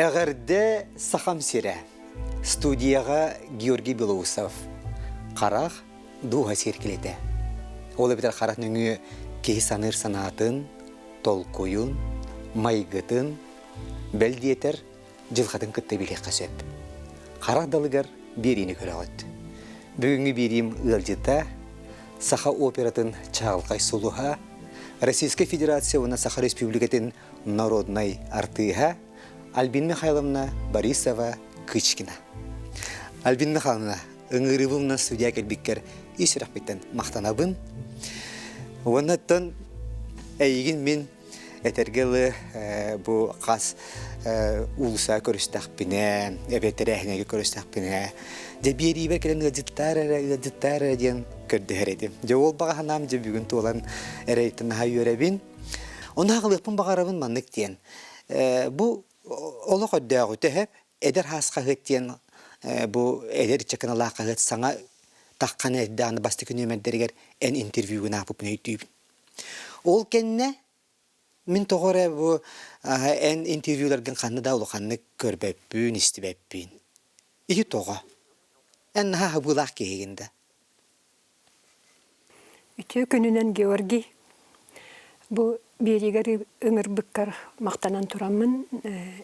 Эҕэрдэ Сахам сирэ! Студияҕа Георгий Белоусов. Харах дууһа сиэркилэтэ. Ол эбэтэр харах нөҥүө киһи саныыр санаатын, толкуйун, майгытын, бэл диэтэр, дьылҕатын кытта билиэххэ сөп. Харах далыгар биэриини көрөҕүт. Бүгүҥҥү биэриим ыалдьыта Саха оператын чаҕылхай сулуһа, Российскай Федерация уонна Саха Республикатын народнай артыыһа Альбина Михайловна Борисова Кычкина. Альбина Михайловна, ыҥырыыбын студия кэлбиккэр ис сүрэхпиттэн махтанабын. Уоннаттан эйигин мин этэргэ дылы бу хас уулусса көрүстэхпинэ, эбэтэр көрүстэхпинэ, дьэ биэриибэр кэлэн ыалдьыттаар эрэ, ыалдьыттаар эрэ диэн көрдөһөр этим. Дьэ ол баҕа санаам дьэ бүгүн туолан эрэйтэн наһаа үөрэбин. Ону аҕалыахпын баҕарабын маннык диэн. Бу олох өрдөөҕүтэ сөп эдэр хаас хаһыат диэн бу эдэр ыччакыналаах хаһыат саҥа таххан эрдэҕинэ бастакы нүөмэрдэригэр эн интервьюгун аахпыппын өйдүүбүн. Ол кэннэ мин тоҕо эрэ бу эн интервьюларгын ханна да улаханнык көрбөппүн, истибэппин. Ити тоҕо? Эн наһаа хабыылаах киһигин да. Үтүө күнүнэн, Георгий! Бу биэриигэр ыҥырбыккар махтанан тураммын,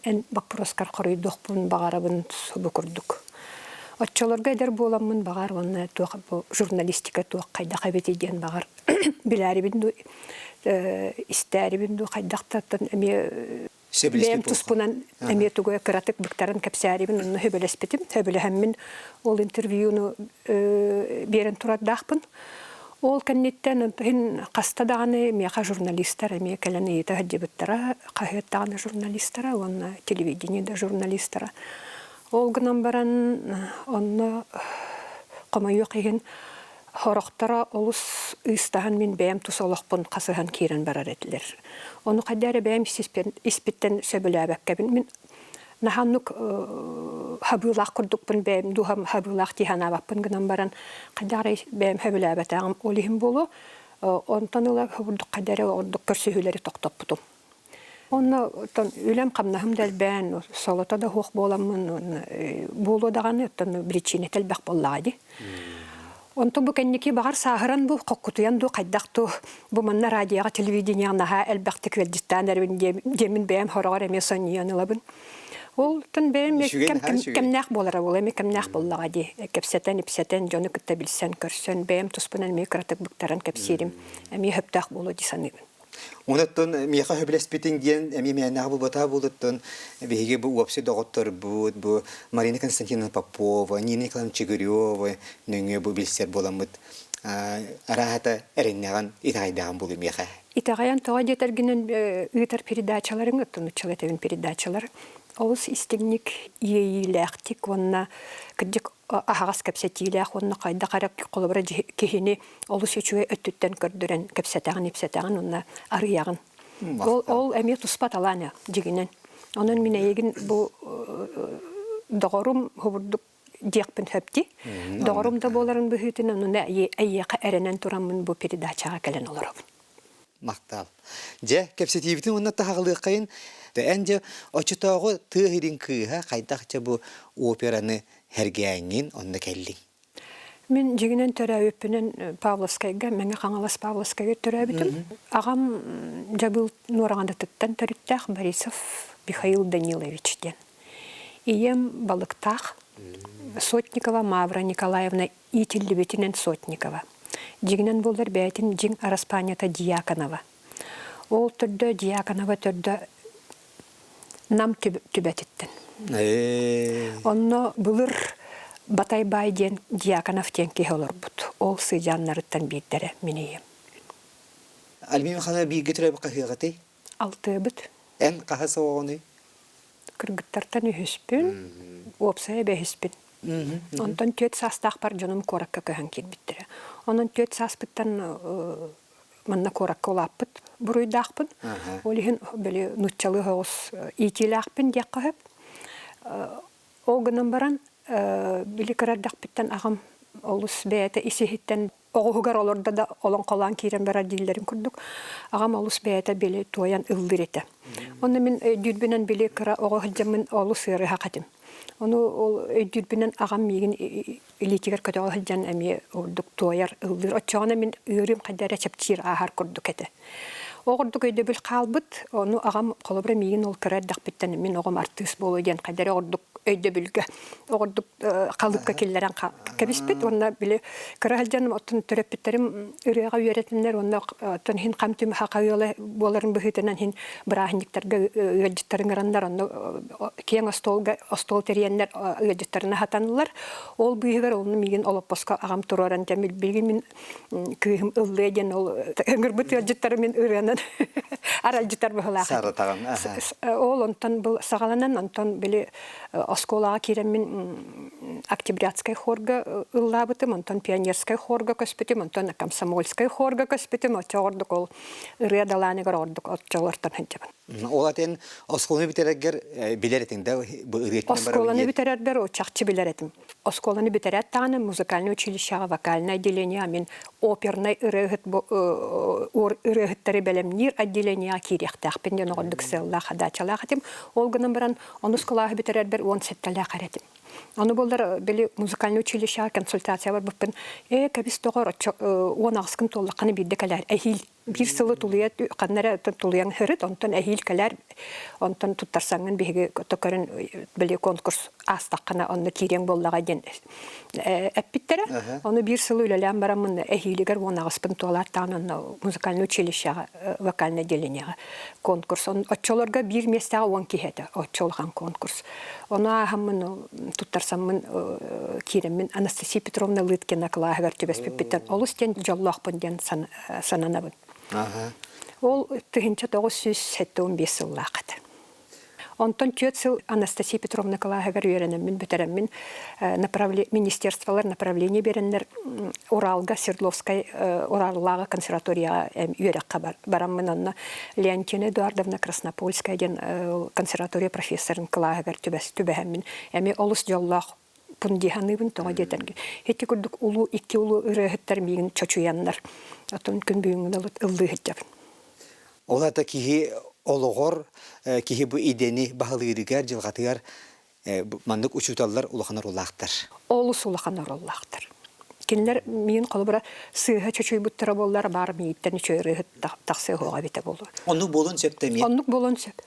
эн боппуруоскар хоруйдуохпун баҕарабын субу курдук. Оччолорго эдэр буоламмын баҕар уонна туох бу журналистика туох хайдах эбитий диэн баҕар билээрибин дуу, истээрибин дуу хайдах да эмиэ Бэйэм туспунан эмиэ тугу кыратык быктаран кэпсээрибин онно сөбүлэспитим. Сөбүлэһэммин ол интервьюну биэрэн турардаахпын. Ол кэнниттэн иһин хаста даҕаны миэхэ журналистар эмиэ кэлэн ыйыта сылдьыбыттара, хаһыат даҕаны журналистара уонна телевидение да журналистара. Ол гынан баран онно хомойуох иһин Сорохторо олус ыыстаһан мин бэйэм тус олохпун хасыһан киирэн барар этилэр. Ону хайда эрэ бэйэм испиттэн сөбүлээбэккэбин мин наһааннык хабыылаах курдукпун бэйэм дууһам хабыылаах дии санаабаппын гынан баран хайдах эрэ бэйэм сөбүлээбэтэҕим ол иһин буолуо. Онтон ыла курдук хайда эрэ ордук көрсүһүүлэри тохтоппутум. Онно оттон үлэм-хамнаһым да элбээн, солото да суох буоламмын буолуо даҕаны, оттон биричиинэтэ элбэх буоллаҕа дии. Онтон бу кэнники баҕар сааһыран бу хоккутуйан дуу хайдах дуу бу манна радиоҕа, телевидениеҕа наһаа элбэхтик ыалдьыттаан эрэбин диэммин бэйэм хороҕор эмиэ сонньуйан ылабын. Ол оттон бэйэм кэмнээх буолара буолуо, эмиэ кэмнээх буоллаҕа дии. Кэпсэтэн-ипсэтэн, дьону кытта билсэн-көрсөн, бэйэм туспунан эмиэ кыратык быктаран кэпсиирим эмиэ сөптөөх буолуо дии саныыбын. Онуттан миэхэ сөбүлэспитиҥ диэн эмиэ мээнэҕэ буолбатаҕа буолуттан биһиги бу уопсай доҕотторбут, бу Марина Константиновна Попова, Нина Николаевна Чигирева нөҥүө бу билсэр буоламмыт арааһата эрэннэҕин, итэҕэйдэҕин буолуо миэхэ. Итэҕэйэн тоҕо диэтэргинэн ыытар передачаларыҥ, оттон нууччалыы этэбин передачалар олус истиҥник, иэйиилээхтик уонна кырдьык аһаҕас кэпсэтиилээх уонна хайдах эрэ холобура киһини олус үчүгэй өттүттэн көрдөрөн кэпсэтэҕин-ипсэтэҕин уонна арыйаҕын. Ол, ол эмиэ туспа талаан дьигинэн. Онон мин эйигин бу доҕорум хобурдук диэхпин сөп дии. Доҕорум да буоларын быһыытынан онно эйиэхэ эрэнэн тураммын бу передачаҕа кэлэн олоробун. Махтал. Дьэ, кэпсэтиибитин уонна таһаҕалыаххайын. Эн дьэ оччотооҕу тыа сирин кыыһа хайдах дьэ бу операны сэргээҥҥин онно кэллиҥ? Мин дьиҥинэн төрөөбүппүнэн Павловскайга, Мэҥэ Хаҥалас Павловскайга төрөөбүтүм. Аҕам Дьабыыл Нуораҕанатыттан төрүттээх Борисов Михаил Данилович диэн. Ийэм балыктаах Сотникова Мавра Николаевна иитиллибитинэн Сотникова. Дьиҥинэн буоллар бэйэтин дьиҥ араспаанньата Дьяконова. Ол төрдө Дьяконова төрдө Нам түбэтиттэн. Онно былыр Батай баай диэн Дьяконов диэн киһи олорбут. Ол сыдьааннарыттан биирдэрэ мин ийэм. Альбина Михайловна бииргэ төрөөбүт хаһыаҕытый? Алтыабыт. Эн хаһыс оҕоҕунуй? Кыргыттартан үһүспүн, уопсайа бэһиспин. Онтон түөрт саастаахпар дьонум куоракка көһөн киирбиттэрэ. Онон түөрт сааспыттан манна куоракка улааппыт буруйдаахпын. Ол иһин били нууччалыы соҕус иитиилээхпин диэххэ сөп. Ол гынан баран били кыра эрдэхпиттэн аҕам олус бэйэтэ ис-иһиттэн Оҕуһугар олордо да олоҥхолоон киирэн барар дииллэрин курдук, аҕам олус бэйэтэ били туойан ыллыыр этэ. Онно мин өйдүүрбүнэн били кыра оҕо сылдьаммын олус ыарыһах этим. Ону ол өйдүүрбүнэн аҕам миигин илиитигэр көтөҕө сылдьан эмиэ ордук туойар, ыллыыр. Оччоҕуна мин ыарыым хайда эрэ чэпчиир ааһар курдук этэ. Ол курдук өйдөбүл хаалбыт. Ону аҕам холобура миигин ол кыра эрдэхпиттэн мин оҕом артыыс буолуо диэн хайда эрэ ордук өйдөбүлгэ ордук халыпка киллэрэн кэбиспит уонна били кыра сылдьан оттон төрөппүттэрим ырыаҕа үөрэтиннэр уонна оттон иһин хам-түм хаха ыала буоларын быһыытынан иһин бырааһынньыктарга ыалдьыттарын ыҥыраннар онно киэҥ остуолга остуол тэрийэннэр ыалдьыттарын аһатанылар ол быыһыгар онно миигин олоппоско аҕам туруоран дьэ билигин мин кыыһым ыллыа диэн ол ыҥырбыт ыалдьыттары мин ырыанан аралдьытар быһылаах Саратаҕын ол онтон был саҕаланан онтон били оскуолаҕа киирэммин октябрятскай хорга ыллаабытым онтон пионерскай хорга көспүтүм онтон комсомольскай хорга көспүтүм оччоҕордук ол ырыа далааныгар ордук оччолортон сылдьабын Ол атын оскуоланы бүтэрэргэр билэр этиҥ да бу ырыа Оскуоланы бүтэрэрбэр чахчы билэр этим. Оскуоланы бүтэрээт даҕаны музыкальнай училищеҕа вокальнай отделение мин опернай ырыаһыт ырыаһыттары бэлэмниир отделениеҕа киириэхтээхпин диэн оҕордук сыаллаах даачалаах этим. Ол гынан баран онус кылааһы бүтэрэрбэр 17-лээх эрэ этим. Ону буоллар били музыкальнай училищеҕа консультация барбыппын ээ кэбис доҕор оччо 18-кын туоллаххына биирдэ кэлээр эһиил биир сылы тулуйа ханна эрэ тулуйан сырыт онтон эһиил кэлээр онтон туттарсаҥҥын биһиги көрөн били конкурс аастаххына онно киириэҥ буоллаҕа диэн эппиттэрэ ону биир сылы үлэлээн бараммын эһиилигэр 18-пын туолааттаҕын онно музыкальнай училищеҕа вокальнай отделениеҕа конкурс оччолорго биир миэстэҕэ 10 киһи этэ оччо улахан конкурс ону ааһаммын туттарсаммын киирэммин Анастасия Петровна Лыткина кылааһыгар түбэспиппиттэн олус диэн дьоллоохпун диэн сананабын. Ол 1975 сыллаах этэ. Онтон түөрт сыл Анастасия Петровна кылааһыгар үөрэнэммин бүтэрэммин министерстволар направление биэрэннэр Уралга Свердловскай Ураллааҕы консерваторияҕа үөрэххэ бараммын онно Леонтина Эдуардовна Краснопольская диэн консерватория профессорын кылааһыгар түбэһэммин эмиэ олус дьоллоох пун дии саныыбын тоҕо диэтэргэ ити курдук улуу икки улуу ырыаһыттар миигин чочуйаннар оттон күн бүгүҥҥү ыллыы сылдьабын Ол ата киһи олоҕор киһи бу идэни баһылыырыгар дьылҕатыгар маннык учууталлар улахан оруоллаахтар. Олус улахан оруоллаахтар. Кинилэр миин холобура сыыһа чочуйбуттара буоллар баар мииттэн үчүгэй ырыаһыт тахсыа суоҕа эбитэ буолуо. Оннук буолуон сөп да эмиэ. Оннук буолуон сөп.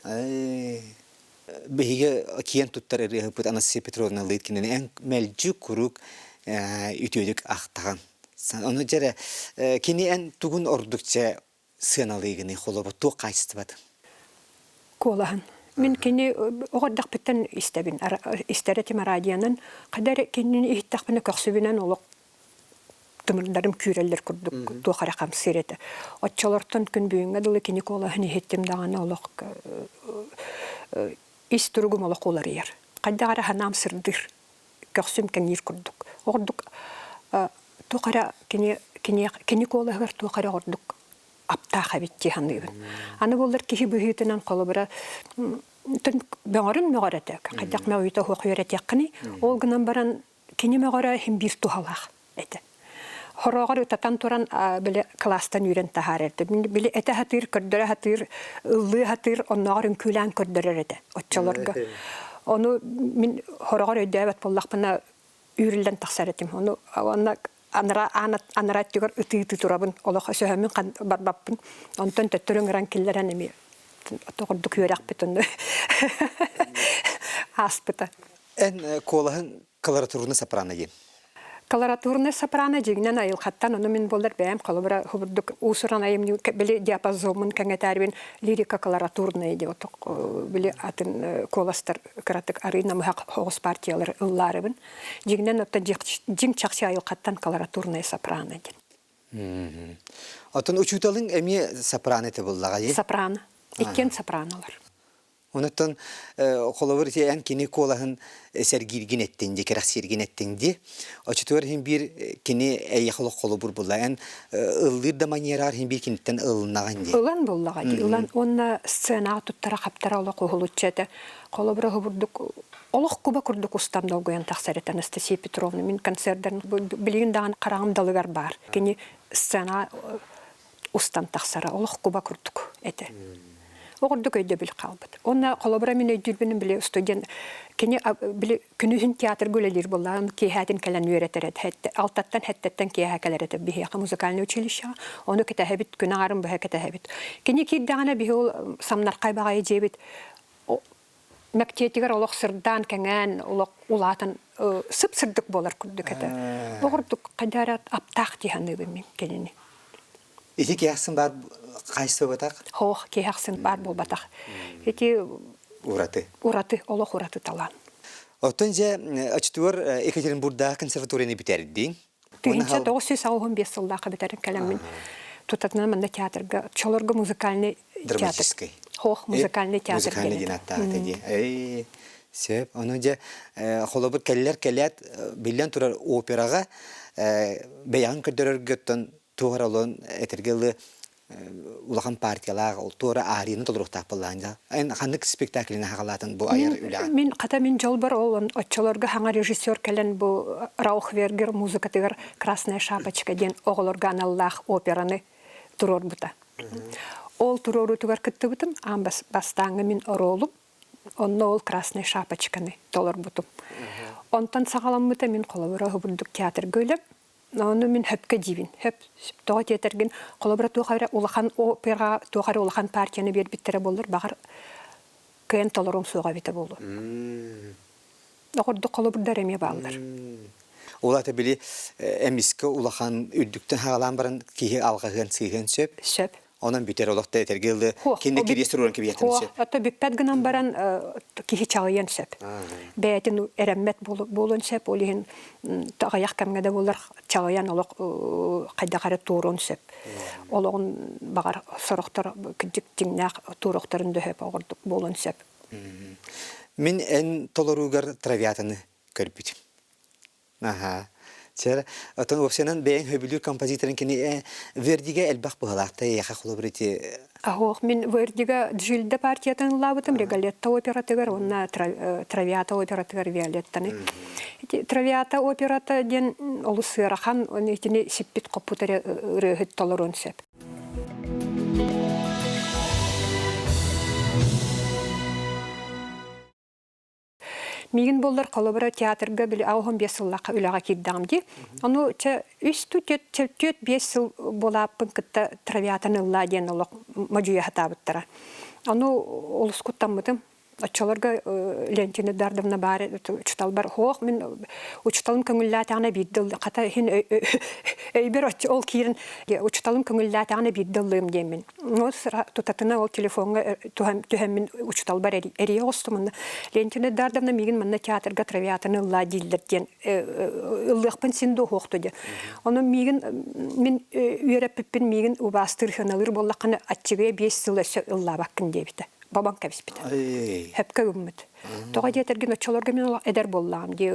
Биһиги киэн туттар ырыаһыппыт Анастасия Петровна Лыткинаны эн мэлдьи куруук үтүөлүк ахтаҕын. Ону дьэрэ кини эн тугун ордук чэ сыаналыыгыный холобур туох хаачыстыбатын? Куолаһын. Мин кини оҕо эрдэхпиттэн истэбин, истэр этим радионан. Хайда эрэ кинини иһиттэхпинэ көхсүбүнэн олох тымырдарым күүрэллэр курдук туох эрэ хамсыыр этэ. Оччолортон күн бүгүҥҥэ дылы кини куолаһын иһиттим даҕаны олох ис туругум олох уларыйар. Хайдах эрэ санаам сырдыыр, көхсүм кэҥиир курдук. Ордук туох эрэ кини кини кини куолаһыгар туох эрэ ордук аптаах эбит дии саныыбын. Аны буоллар киһи быһыытынан холобура бөҕөрүн мөҕөр этэ. Хайдах мөҕүүтэ суох үөрэтиэххиний. Ол гынан баран кини мөҕөрө иһин биир туһалаах этэ. Хороҕор ытатан туран били кылаастан үүрэн таһаарар этэ. Били этэ сатыыр, көрдөрө сатыыр, ыллыы сатыыр, оннооҕор үҥкүүлээн көрдөрөр этэ оччолорго. Ону мин хороҕор өйдөөбөт буоллахпына үүрүллэн тахсар этим. Ону уонна анараа аан анараа өттүгэр ытыы-ытыы турабын, олох өсөһөммүн барбаппын. Онтон төттөрү ыҥыран киллэрэн эмиэ тоҕурдук үөрэхпит онно ааспыта. Эн куолаһын колоратурный сопрано диэн. Колоратурный сопрано дьиҥинэн айылҕаттан ону мин буоллар бэйэм холобура курдук уус-уран айымньы били диапазоммун кэҥэтээрбин лирика колоратурная диэн били атын куоластар кыратык арый намыһах соҕус партиялары ыллаарыбын. Дьиҥинэн оттон дьиҥ чахчы айылҕаттан колоратурная сопрано диэн. Оттон учууталыҥ эмиэ сопрано этэ буоллаҕа Сопрано. Иккиэн сопранолар. Онуттан холобур ити эн кини куолаһын сэргииргин эттиҥ дии, кэрэхсииргин эттиҥ дии. Оччотугар иһин биир кини эйиэхэ олох холобур булла. Эн ыллыыр да маньераар иһин биир киниттэн ылыннаҕын дии. Ылан буллаҕа дии. Ылан уонна сценаҕа туттара-хаптара олох уһулуччу этэ. Холобура уһубурдук олох куба курдук устан долгуйан тахсар этэ Анастасия Петровна. Мин концердарын билигин даҕаны хараҕым далыгар баар. Кини сцена устан тахсара олох куба курдук этэ. Ол курдук өйдөбүл хаалбыт. Уонна холобура мин өйдүүрбүн били студент кини били күнүһүн театрга үлэлиир буоллаҕын киэһээтин кэлэн үөрэтэр этэ. Алтаттан хэттэттэн киэһэ кэлэр этэ биһиэхэ музыкальнай училищеҕа. Ону кэтэһэбит, күн аҥарын быһа кэтэһэбит. Кини киирдэҕинэ биһи ол самнархай баҕайы дьиэбит мэктиэтигэр олох сырдаан кэҥээн олох улаатан сып-сырдык буолар курдук этэ. Ол курдук хайда эрэ аптаах дии саныыбын мин кинини. Ити киһи баар хайсыбатах? Хоох киһи ахсын баар буолбатах. Ити ураты. Ураты, олох ураты талаан. Оттон дьэ оччотугар Екатеринбурдаах консерваторияны бүтэрдиҥ. 1985 сыллаахха бүтэрин кэлэммин тутатынан манна театрга чолорго музыкальный драматический Хоох музыкальный театр музыкальный диэн аттаата дии. Эй, сөп. Ону дьэ холобур кэллэр кэлээт биллэн турар операҕа бэйэҕин көрдөрөргөттөн туох эрэ олон этэргэ ылы улахан партиялаах ол туора аарыйаны толоруохтаах буоллаҕын дьа. Эн ханнык спектаклины хаҕалаатын бу айар үлэҕин? Мин хата мин дьолбор ол оччолорго хаҥа режиссер кэлэн бу Раухвергер музыкатыгар Красная шапочка диэн оҕолорго аналлаах операны туруорбута. Ол туруоруутугар кыттыбытым аан бастааҥҥы мин оруолум онно ол Красная шапочканы толорбутум. Онтон саҕаламмыта мин холобура уһубурдук театрга үлэм Ону мин хөпкө диибин. Хөп тоҕо диэтэргин, холобура туох эрэ улахан операҕа туох эрэ улахан партияны биэрбиттэрэ буоллар, баҕар кыайан толоруом суоҕа эбитэ буолуо. Оҕордук холобурдар эмиэ бааллар. Ол ата били эмискэ улахан үрдүктэн хаалаан баран киһи алҕаһыан сыыһыан сөп. Сөп. Онон бүтэр олохто этэргэ ылы кинини кириэс туруоран кэбиһиэхтэрин сөп. Ото бүппэт гынан баран киһи чаҕыйан сөп. Бэйэтин эрэммэт буолуон сөп, ол иһин аҕыйах кэмҥэ да буоллар чаҕыйан олох хайдах эрэ туоруон сөп. Олоҕун баҕар сорохтор кырдьык дьиҥнээх туоруохтарын да сөп оҕордук буолуон сөп. Мин эн толоруугар травиатаны көрбүтүм. Аһаа. Чэ, оттон уопсайынан бэйэҥ сөбүлүүр композиторын кини Вердигэ элбэх быһалаахта эйиэхэ холобур ити Аһоох мин Вердига Джильда партиятын ыллаабытым Риголетто оператыгар уонна Травиата оператыгар Виолеттаны. Ити Травиата операта диэн олус ыарахан, итини сиппит хоппут эрэ ырыаһыт толоруон сөп. Миигин буоллар холобура театрга били 85 сыллаахха үлэҕэ киирдэҕим дии. Ону чэ үс түөрт биэс сыл буолааппын кытта травиатаны ыллаа диэн олох модьуйа сатаабыттара. Ону олус куттаммытым. Оччолорго Леонтина Эдуардовна баар учуталбар хоох мин учуталым көҥүллээтэҕинэ биирдэ хата иһин өйбөр ол киирин учуталым көҥүллээтэҕинэ биирдэ ыллыым диэммин Ол тутатына ол телефоҥҥа түһэммин учууталбар эрийэ оҕустум онно Лентина Эдуардовна миигин манна театрга травиатаны ыллаа дииллэр диэн ыллыахпын син дуоһуохту диэн. Ону миигин мин үөрэппиппин миигин убаастыыр сыаналыыр буоллаххына аччыгыйа биэс сыл өссө ыллаабаккын диэбитэ. Бобон кэбиспитэ. Хөпкө гыммыт. Тоҕо диэтэргин оччолорго мин эдэр буоллаҕым дии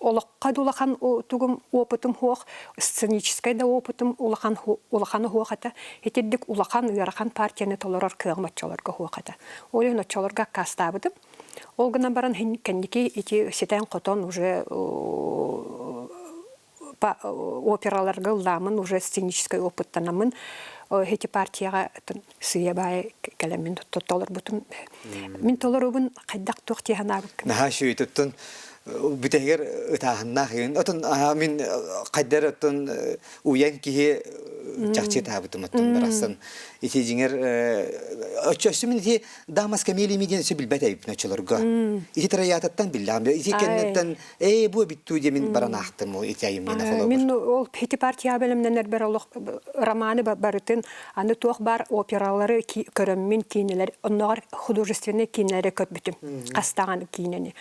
олоххо да улахан тугум опытым суох сценическай да опытым улахан улахана суох этэ итирдик улахан ыарахан партияны толорор кыаҕым оччолорго суох этэ ол иһин оччолорго аккаастаабытым ол гынан баран кэнники ити ситэн-хотон уже операларга ыллааммын уже сценическай опыттанаммын эти партияҕа сыыйа-баайа кэлэммин толорбутум. Мин толорубун хайдах туох дии санаабыккын? Наһаа үчүгэй бүтэһигэр ытааһыннаах игин. Отон мин хайдар оттон уйан киһи чахчы ытаабытым оттон барахсан. Ити дьиҥэр өссө мин ити Дамас Камелиями диэн өссө билбэт эбиппин оччолорго. Ити троятаттан биллэҕим. Ити кэнниттэн Ээ, бу эбит дуу мин баран аахтым ол ити айымньыны холобур. Мин ол ити партия бэлэмнэнэрбэр олох романы барытын аны туох баар опералары көрөммүн киинэлэр онноҕор художественный киинэлэри көрбүтүм хастаҕан киинэни.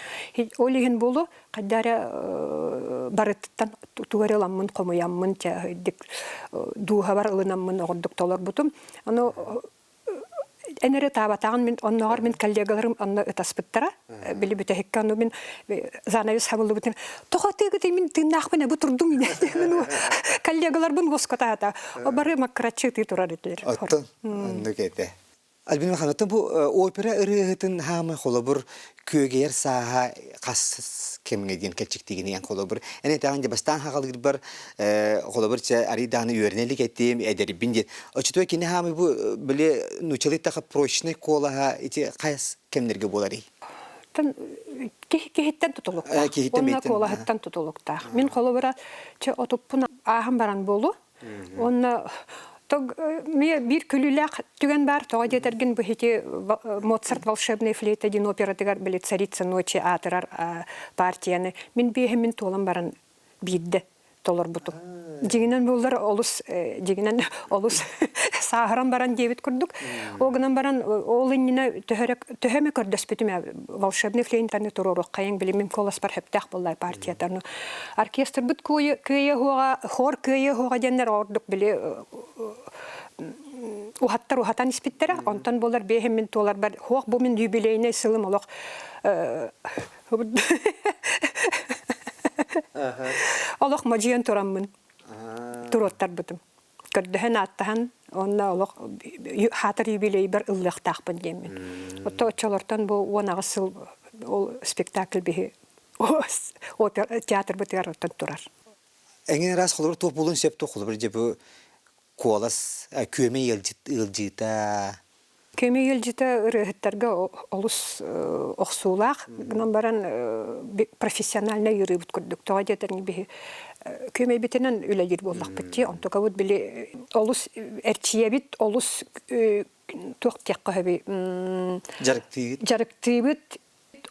Ол иһин буолу хайда эрэ барытыттан тугу эрэ ыламмын хомуйаммын дууһабар ылынаммын оҕордук толорбутум. Ону Эн эрэ таабатаҕын мин оннооҕор мин коллегаларым онно ытаспыттара. Били бүтэһиккэ ону мин занавес хабыллыбытын тоҕо тыыгытый мин тыыннаахпын бу турдум мин коллегаларбын воскотаата. Бары маккыраччы ытыы турар этилэр. Оттон оннук этэ. Альбина Михайловна, бу опера ырыаһытын хаамы холобур күөгэйэр сааһа хас кэмҥэ диэн кэлчиктигини эн холобур эн этэҕин дьэ бастаан хаҕалыырбар холобур чэ арый даҕаны үөрэнэ илик этим эдэрбин диэн оччотугар кини хаамы бу били нуучалыы таха прочный куолаһа ити хас кэмнэргэ буоларый киһиттэн тутулуктаах уонна куолаһыттан тутулуктаах мин холобура чэ отуппун ааһан баран буолуо Уонна биир күлүүлээх түгэн баар, тоҕо диэтэргин бу ити Моцарт волшебная флейта диэн оператыгар били «Царица ночи» аатырар партияны мин биэһиммин туолан баран биирдэ толорбутум. Дьиҥинэн буоллар олус дьиҥинэн олус сааһыран баран диэбит курдук. Ол гынан баран ол иннинэ төһө эмэ көрдөспүтүм волшебный флейтаны туруоруоххайыҥ били мин куоласпар сөптөөх буоллар партията. Оркестрбыт кыайа уоҕа, хор кыайа уоҕа диэннэр ордук били уһаттар уһатан испиттэрэ. Онтон буолар биэһин мин туоларбар хуох бу мин юбилейнай сылым олох олох модьуйан тураммын туруоттарбытым. Көрдөһөн ааттаһан уонна олох хаатар юбилейбар ыллыахтаахпын диэммин. Отто оччолортон бу 18 сыл ол спектакль биһи опера театрбытыгар оттон турар. Эҥин араас холобур туох буолуон сөп туох холобур дьэ бу куолас күөмэ ыалдьыта Күөмэ ыалдьыта ырыаһыттарга олус охсуулаах гынан баран профессиональнай ыарыыбыт курдук тоҕо диэтэр биһи күөмэйбитинэн үлэлиир буоллахпыт дии онтукабыт били олус эрчийэбит олус туох диэххэ сөбүй дьарыктыыбыт дьарыктыыбыт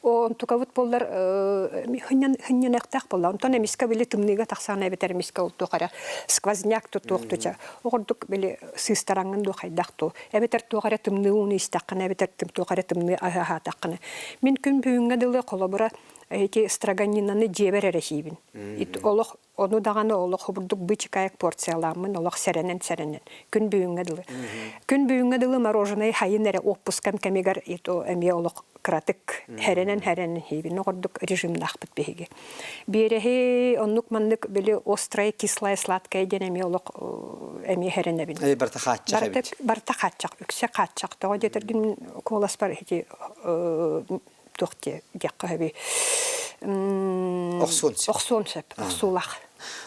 Онтукабыт буоллар хынньаныахтаах буолла. Онтон эмискэ били тымныыга тахсан эбэтэр эмискэ ол туох эрэ сквозняк туох туча. Оҕордук били сыыстараҥҥын дуу хайдах дуу. Эбэтэр туох эрэ тымныы ууну истэххинэ, эбэтэр туох эрэ тымныы аһы аһаатаххына. Мин күн бүгүҥҥэ дылы холобура эти строганинаны дьиэбэр эрэ сиибин. Олох Ону даҕаны олох бурдук бычыкаайык порцияламмын олох сэрэнэн-сэрэнэн күн бүгүҥҥэ дылы. Күн бүгүҥҥэ дылы мороженое хайын эрэ отпускам кэмигэр ито эмиэ олох кыратык хэрэнэн-хэрэнэн иһиибин ордук режимнаахпыт биһиги. Биэрэһи оннук маннык били острая, кислая, сладкая диэн эмиэ олох эмиэ хэрэнэбин. Барыта хааччах эбит. Барыта хааччах, үксэ хааччах. Тоҕо диэтэргин куоласпар ити туох диэххэ сөбүй Охсуон сөп. Охсуон сөп, охсуулаах.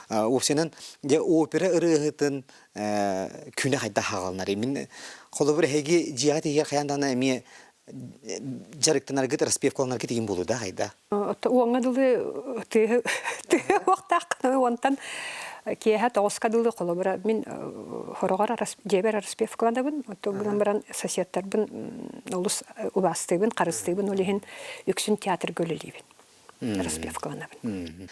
Уопсайынан, дьэ опера ырыаһытын күнэ хайдах хааланарый? Мин холобур эһиги дьиэҕэ тиийэр хайаан даҕаны эмиэ дьарыктанаргыт, распевкаланаргыт игин буолуо да хайда? Уоҥҥа дылы тыаһы уохтаах уонтан киэһэ тоҕуска дылы холобура мин хороҕор дьиэбэр распевкаланабын оттон гынан баран соседтарбын олус убаастыыбын харыстыыбын ол иһин үксүн театрга үлэлиибин распевкаланабын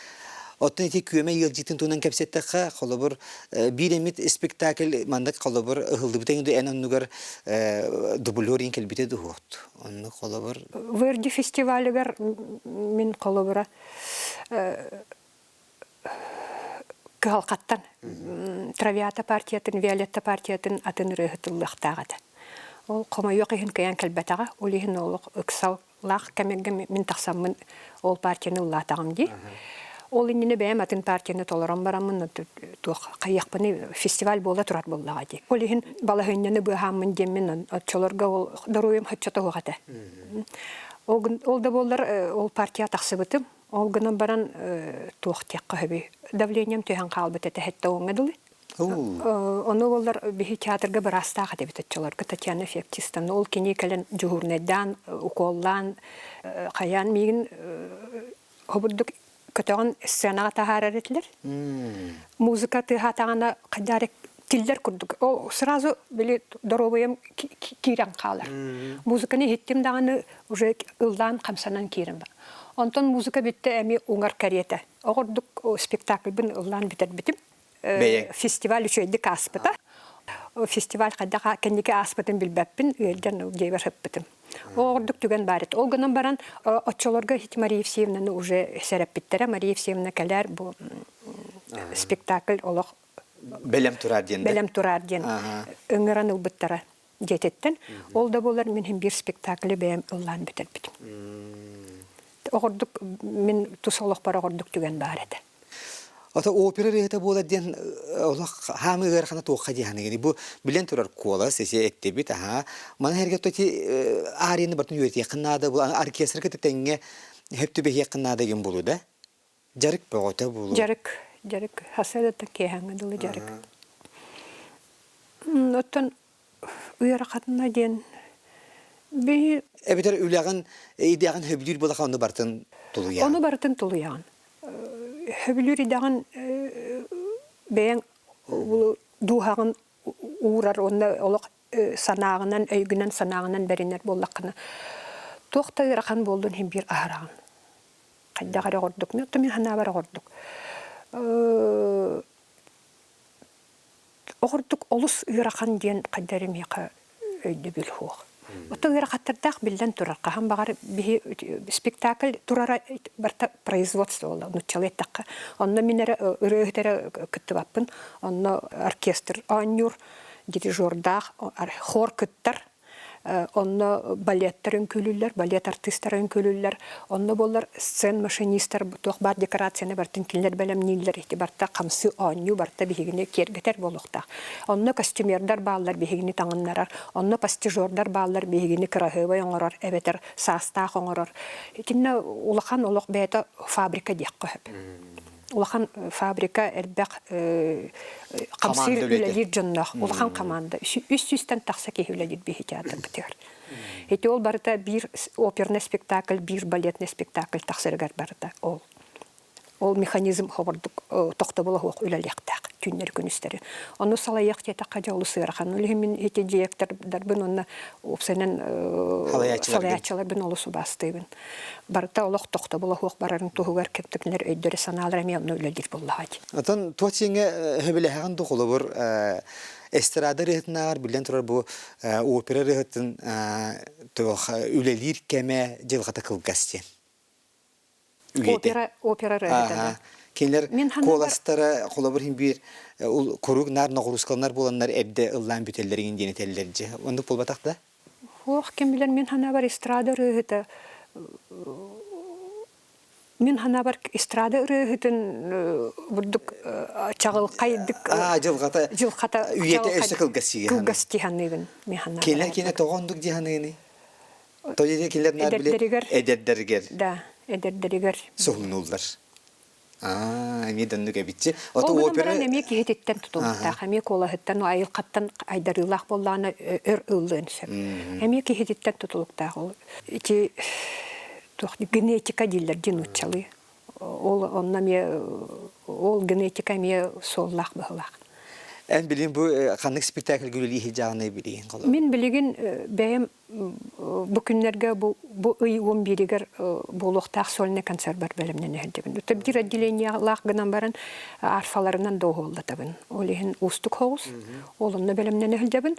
Оттон ити күөмэ ыалдьытын туһунан кэпсэттэххэ, холобур, биир эмит спектакль маннык холобур ыһыллыбыта эн оннугар дублер иин кэлбитэ дуһуохт. Онну холобур Верди фестивалыгар мин холобура кыһалҕаттан Травиата партиятын, Виолетта партиятын атын ырыаһытыллыахтаах этэ. Ол хомойуох иһин кыайан кэлбэтэҕэ. Ол иһин олох ыксаллаах кэмэргэ мин тахсаммын ол партияны ыллаатаҕым дии. Ол иннинэ бэйэм атын партияны толорон бараммын туох хайыахпыный фестиваль буола турар буоллаҕа дии. Ол иһин балаһыанньаны быыһааммын диэммин оччолорго ол доруобуйам соччото суох этэ. Ол да буоллар ол партия тахсыбытым. Ол гынан баран туох диэххэ сөбүй давлением түһэн хаалбыт этэ сэттэ уоҥҥа дылы. Ону буоллар биһи театрга быраастаах этибит оччолорго Татьяна Феоктистовна. Ол кини кэлэн дьуһуурнайдаан, уколлаан, хайаан миигин хобурдук көтөҕөн сценаҕа таһаарар этилэр. Музыка тыаһаатаҕына хайдах тиллэр курдук. Ол сразу били доруобуйам киирэн хаалар. Музыканы иһиттим даҕаны уже ыллаан хамсанан киирэн бар. Онтон музыка бүттэ эмиэ уҥар кэриэтэ. Оҕордук спектакльбын ыллаан бүтэрбитим. Фестиваль үчүгэйдик ааспыта. Фестиваль хайдах кэнники ааспытын билбэппин, ыалдьан дьиэбэр сыппытым. Оҕордук түгэн баар этэ. Ол гынан баран оччолорго Мария Евсеевнаны уже сэрэппиттэрэ. Мария Евсеевна кэлээр бу спектакль олох бэлэм турар диэн бэлэм турар диэн ыҥыран ылбыттара. дьиэтиттэн. Ол да буоллар мин иһин биир спектаклы бэйэм ыллаан бүтэрбитим. Оҕордук мин тус олохпор оҕордук түгэн баар этэ. Ото опера ырыаһыта буолар диэн олох хаамы ыарахана туохха дии саныгын. Бу билэн турар куолас эси эттибит аха. Маны эргэ тоти арияны бартын үөрэтиэххин наада бу оркестр кытта тэҥҥэ хөп түбэһиэххин наада деген буолуу да? Дьарык бөҕөтө буолуу. Дьарык, дьарык. Хасыадаттан киэһээҥҥэ дылы дьарык. Оттон ыарахатына диэн биһи Эбэтэр үлэҕин, идэҕин сөбүлүүр буолаха ону барытын тулуйаҕын. Ону барытын тулуйаҕын. Сөбүлүүр идэҕин бэйэҥ дууһаҕын уурар уонна олох санааҕынан, өйгүнэн санааҕынан бэринэр буоллаххына, туох да ыарахан буоллун иһин биир аһараҕын. Хайдах эрэ ордук. Оттон мин санаабар ордук. Оҕурдук олус ыарахан диэн хайда эрэ миэхэ өйдөбүл суох. Оттон ыарахаттардаах биллэн турар. Хаһан баҕар биһи спектакль турара барыта производство буолла, нууччалыы эттэххэ. Онно мин эрэ ырыаһыт эрэ кыттыбаппын. Онно оркестр оонньуур, дирижердаах хор кыттар. Онно балеттар үҥкүүлүүллэр, балет артыыстара үҥкүүлүүллэр. Онно буоллар сцен машинистар туох баар декорацияны барытын кинилэр бэлэмнииллэр. Ити барыта хамсыы оонньуу барыта биһигини киэргэтэр буолуохтаах. Онно костюмердар бааллар биһигини таҥыннарар, онно постижердар бааллар биһигини кыраһыабай оҥорор эбэтэр саастаах оҥорор. Итиннэ улахан олох бэйэтэ фабрика диэххэ сөп. Улахан фабрика элбэх хамсыыр үлэлиир дьонноох улахан команда үс сүүстэн тахса киһи үлэлиир биһи театрбытыгар. Ити ол барыта биир оперный спектакль, биир балетный спектакль тахсарыгар барыта ол. Ол механизм хобордук тохтобула суох үлэлиэхтээх түүннэри күнүстэри. Ону салайыах диэтэххэ дьэ олус ыарахан. Ол иһин мин ити директордарбын уонна уопсайынан салайааччыларбын олус убаастыыбын. Барыта олох тохтобула суох барарын туһугар кэптикнэр өйдөрө-санаалара эмиэ онно үлэлиир буоллаҕа дии. Оттон туох сиҥҥэ сөбүлэһэҕин дуу холобур эстрада ырыаһытынааҕар биллэн турар бу опера ырыаһытын туох үлэлиир кэмэ дьылҕата кылгас диэн. Опера опера ырыаһыта. Кинилэр куоластара холобур иһин биир куруук наар ноҕуруускаланар буоланнар эрдэ ыллаан бүтэллэрин диэн этэллэр дьэ. Оннук буолбатах да? Суох, ким билэр, мин санаабар эстрада ырыаһыта мин санаабар эстрада ырыаһытын бурдук чаҕылхайдык Аа, дьылҕата дьылҕата үйэтэ өссө кылгас дии кылгас дии саныыбын мин санаабар. Кинилэр кинэ тоҕо оннук дии саныыный? То кинилэр наар били Эдэрдэригэр эдэрдэригэр да, эдэрдэригэр. суһумнууллар. Аа, эмиэ да оннук эбитчи. Ол Ото гынан опера баран эмиэ киһититтэн тутулуктаах, эмиэ куолаһыттан, айылҕаттан айдарыылаах буоллаҕына өр ыллыан сөп. Эмиэ киһититтэн тутулуктаах ол. Ити туох генетика дииллэр дии нууччалыы. Ол онно эмиэ ол генетика эмиэ суоллаах быһыылаах. Эн билигин бу ханнык спектакльга үлэлии сылдьаҕыный билигин холобур? Мин билигин бэйэм бу күннэргэ бу, бу ый 11-игэр буолуохтаах сольный концерт бэлэмнэнэ сылдьабын. Биир отделениелаах гынан баран арфаларынан доҕуһуоллатабын. Ол иһин уустук соҕус. Ол онно бэлэмнэнэ сылдьабын.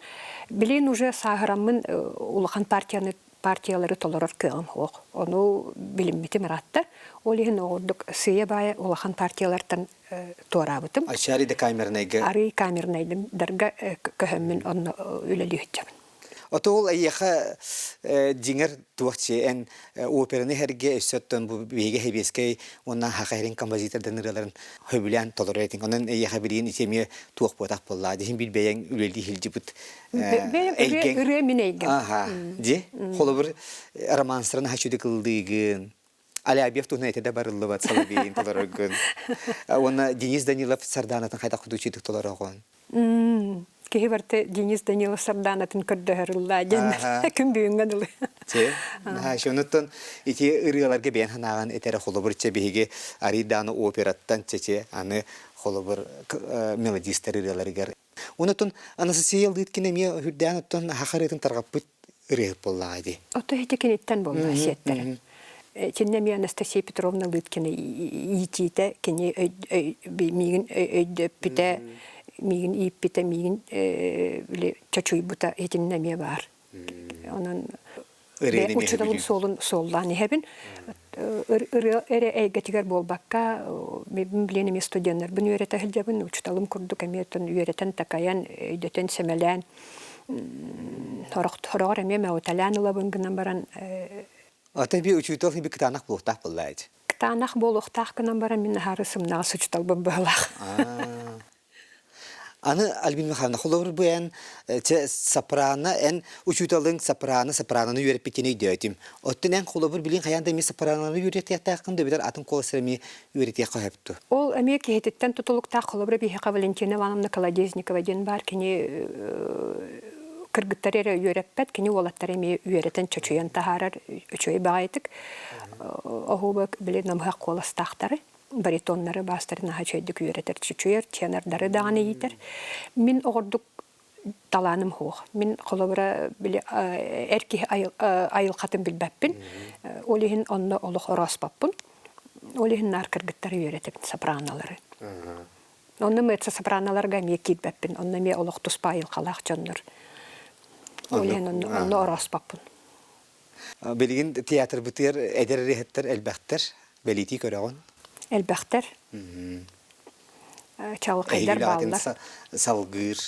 Билигин уже сааһыраммын улахан партияны партиялары толорор кыаҕым суох. Ону билиммитим ыраатта. Ол иһин оҕурдук сыыйа-баайа улахан партиялартан туораабытым. Арый да камернайга Арый камернайдарга көһөммүн онно үлэлии сылдьабын. Ото ол эйиэхэ дьиҥэр туох эн операны иһэргэ өссө оттон бу биһиги сэбиэскэй уонна саха иһэрин композитордан ырыаларын сөбүлээн толорор этиҥ. Онон эйиэхэ билигин ити эмиэ туох буотах буоллаа. Дьиһин биир бэйэҥ үлэлии сылдьыбыт эйгэҥ. Ырыа мин эйгэм. Аха. Дьи, холобур романстарын хачуды кылдыыгын. Алябьев туһунан этэ да барыллыбат салабиин толороргун. Уонна Денис Данилов Сардаанатын хайдах худучуйдук толороҕун. Киһи барыта Денис Данилов Сардаанатын көрдөһөр ыллаа диэн күн бүгүҥҥэ дылы. Че, онуттан ити ырыаларга бэйэн санааҕын этэрэ холобур чэ биһиги арыйдааны операттан чече аны холобур мелодистар ырыаларыгар. Онуттан Анастасия Лыткина эмиэ үрдээн оттон саха ырыатын тарҕаппыт ырыаһыт буоллаҕа дии. Ото ити киниттэн буолла сиэттэрэн. Кинини эмиэ Анастасия Петровна Лыткина иитиитэ, кини миигин өйдөппүтэ, миигин ииппитэ, миигин били чочуйбута итиннэ эмиэ баар. Онон учууталым суолун суоллаан иһэбин. Ырыа эрэ эйгэтигэр буолбакка, мин билин эмиэ студеннарбын үөрэтэ сылдьабын, учууталым курдук эмиэ үөрэтэн, такайан, өйдөтөн, сэмэлээн. Сороҕор эмиэ мөҕүтэлээн ылабын гынан баран Ата би учуутал би кытаанах буолуохтаах буоллаайт. Кытаанах буолуохтаах гынан баран мин аһары сымнаҕас учууталбын быһылаах. Аны Альбина Михайловна, холобур бу эн чэ сопрано эн учууталыҥ сопрано сопраноны үөрэппитин өйдөөтүм. Оттон эн холобур билин хайаан да эмиэ сопраноны үөрэтиэхтээххин да эбэтэр атын куоластары эмиэ үөрэтиэххэ сөп дуо? Ол эмиэ киһититтэн тутулуктаах холобура биһиэхэ Валентина Ивановна Колодезникова диэн баар кини кыргыттары эрэ үөрэппэт, кини уолаттары эмиэ үөрэтэн чочуйан таһаарар үчүгэй баҕайытык. Оһуоба били намыһах куоластаахтары баритоннары баастарын наһаа үчүгэйдик үөрэтэр, чочуйар, тенордары даҕаны иитэр. Мин оҕордук талааным суох. Мин холобура били эр киһи айылҕатын билбэппин. Ол иһин онно олох орооспоппун. Ол иһин наар кыргыттары үөрэтэбин, сопранолары. Онно меццо-сопраноларга эмиэ киирбэппин. Онно эмиэ олох туспа айылҕалаах дьоннор. Ол иһин онно орооспоппун. Билигин театрбытыгар эдэр ырыаһыттар элбэхтэр. Бэлиэтии көрөҕүн. Элбэхтэр. Чалыкайдар бааллар. Салгыыр.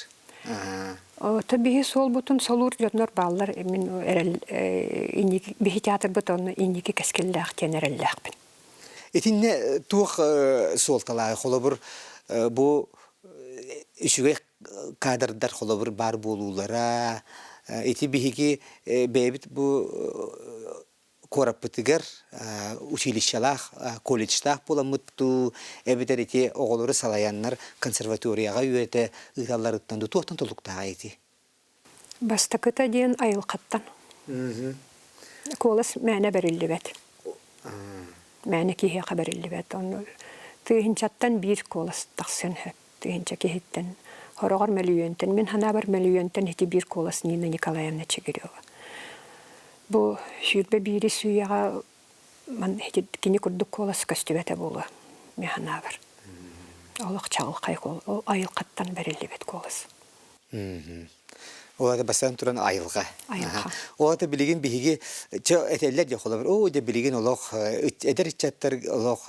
То биһи суолбутун солуур дьоннор бааллар. Мин эрэл биһи театрбыт онно инники кэскиллээх диэн эрэллээхпин. Итиннэ туох суолталааҕый? Холобур, бу үчүгэй кадрдар холобур баар буолуулара, ити биһиги бэйэбит бу куораппытыгар училищелаах, колледжтаах буоламмыт дуу, эбэтэр ити оҕолору салайаннар консерваторияҕа үөрэтэ ыыталларыттан дуу, туохтан толуктааҕый ити? Бастакыта диэн айылҕаттан. Куолас мээнэ бэриллибэт. Мээнэ киһиэхэ бэриллибэт. Онно тыһыынчаттан биир куолас тахсыан сөп. Тыһыынча киһиттэн. Хороҕор мөлүйүөнтэн. Мин санаабар мөлүйүөнтэн ити биир куолас Нина Николаевна Чигирева. Бу 21 сүүйэҕэ кини курдук куолас көстүбэтэ буолуо мин санаабар. Олох чаҕылхай ол айылҕаттан бэриллибит куолас. Ол ата бастаан туран айылҕа. Айылҕа. Ол ата билигин биһиги чэ этэллэр дьэ холобур оо дьэ билигин олох эдэр ыччаттар олох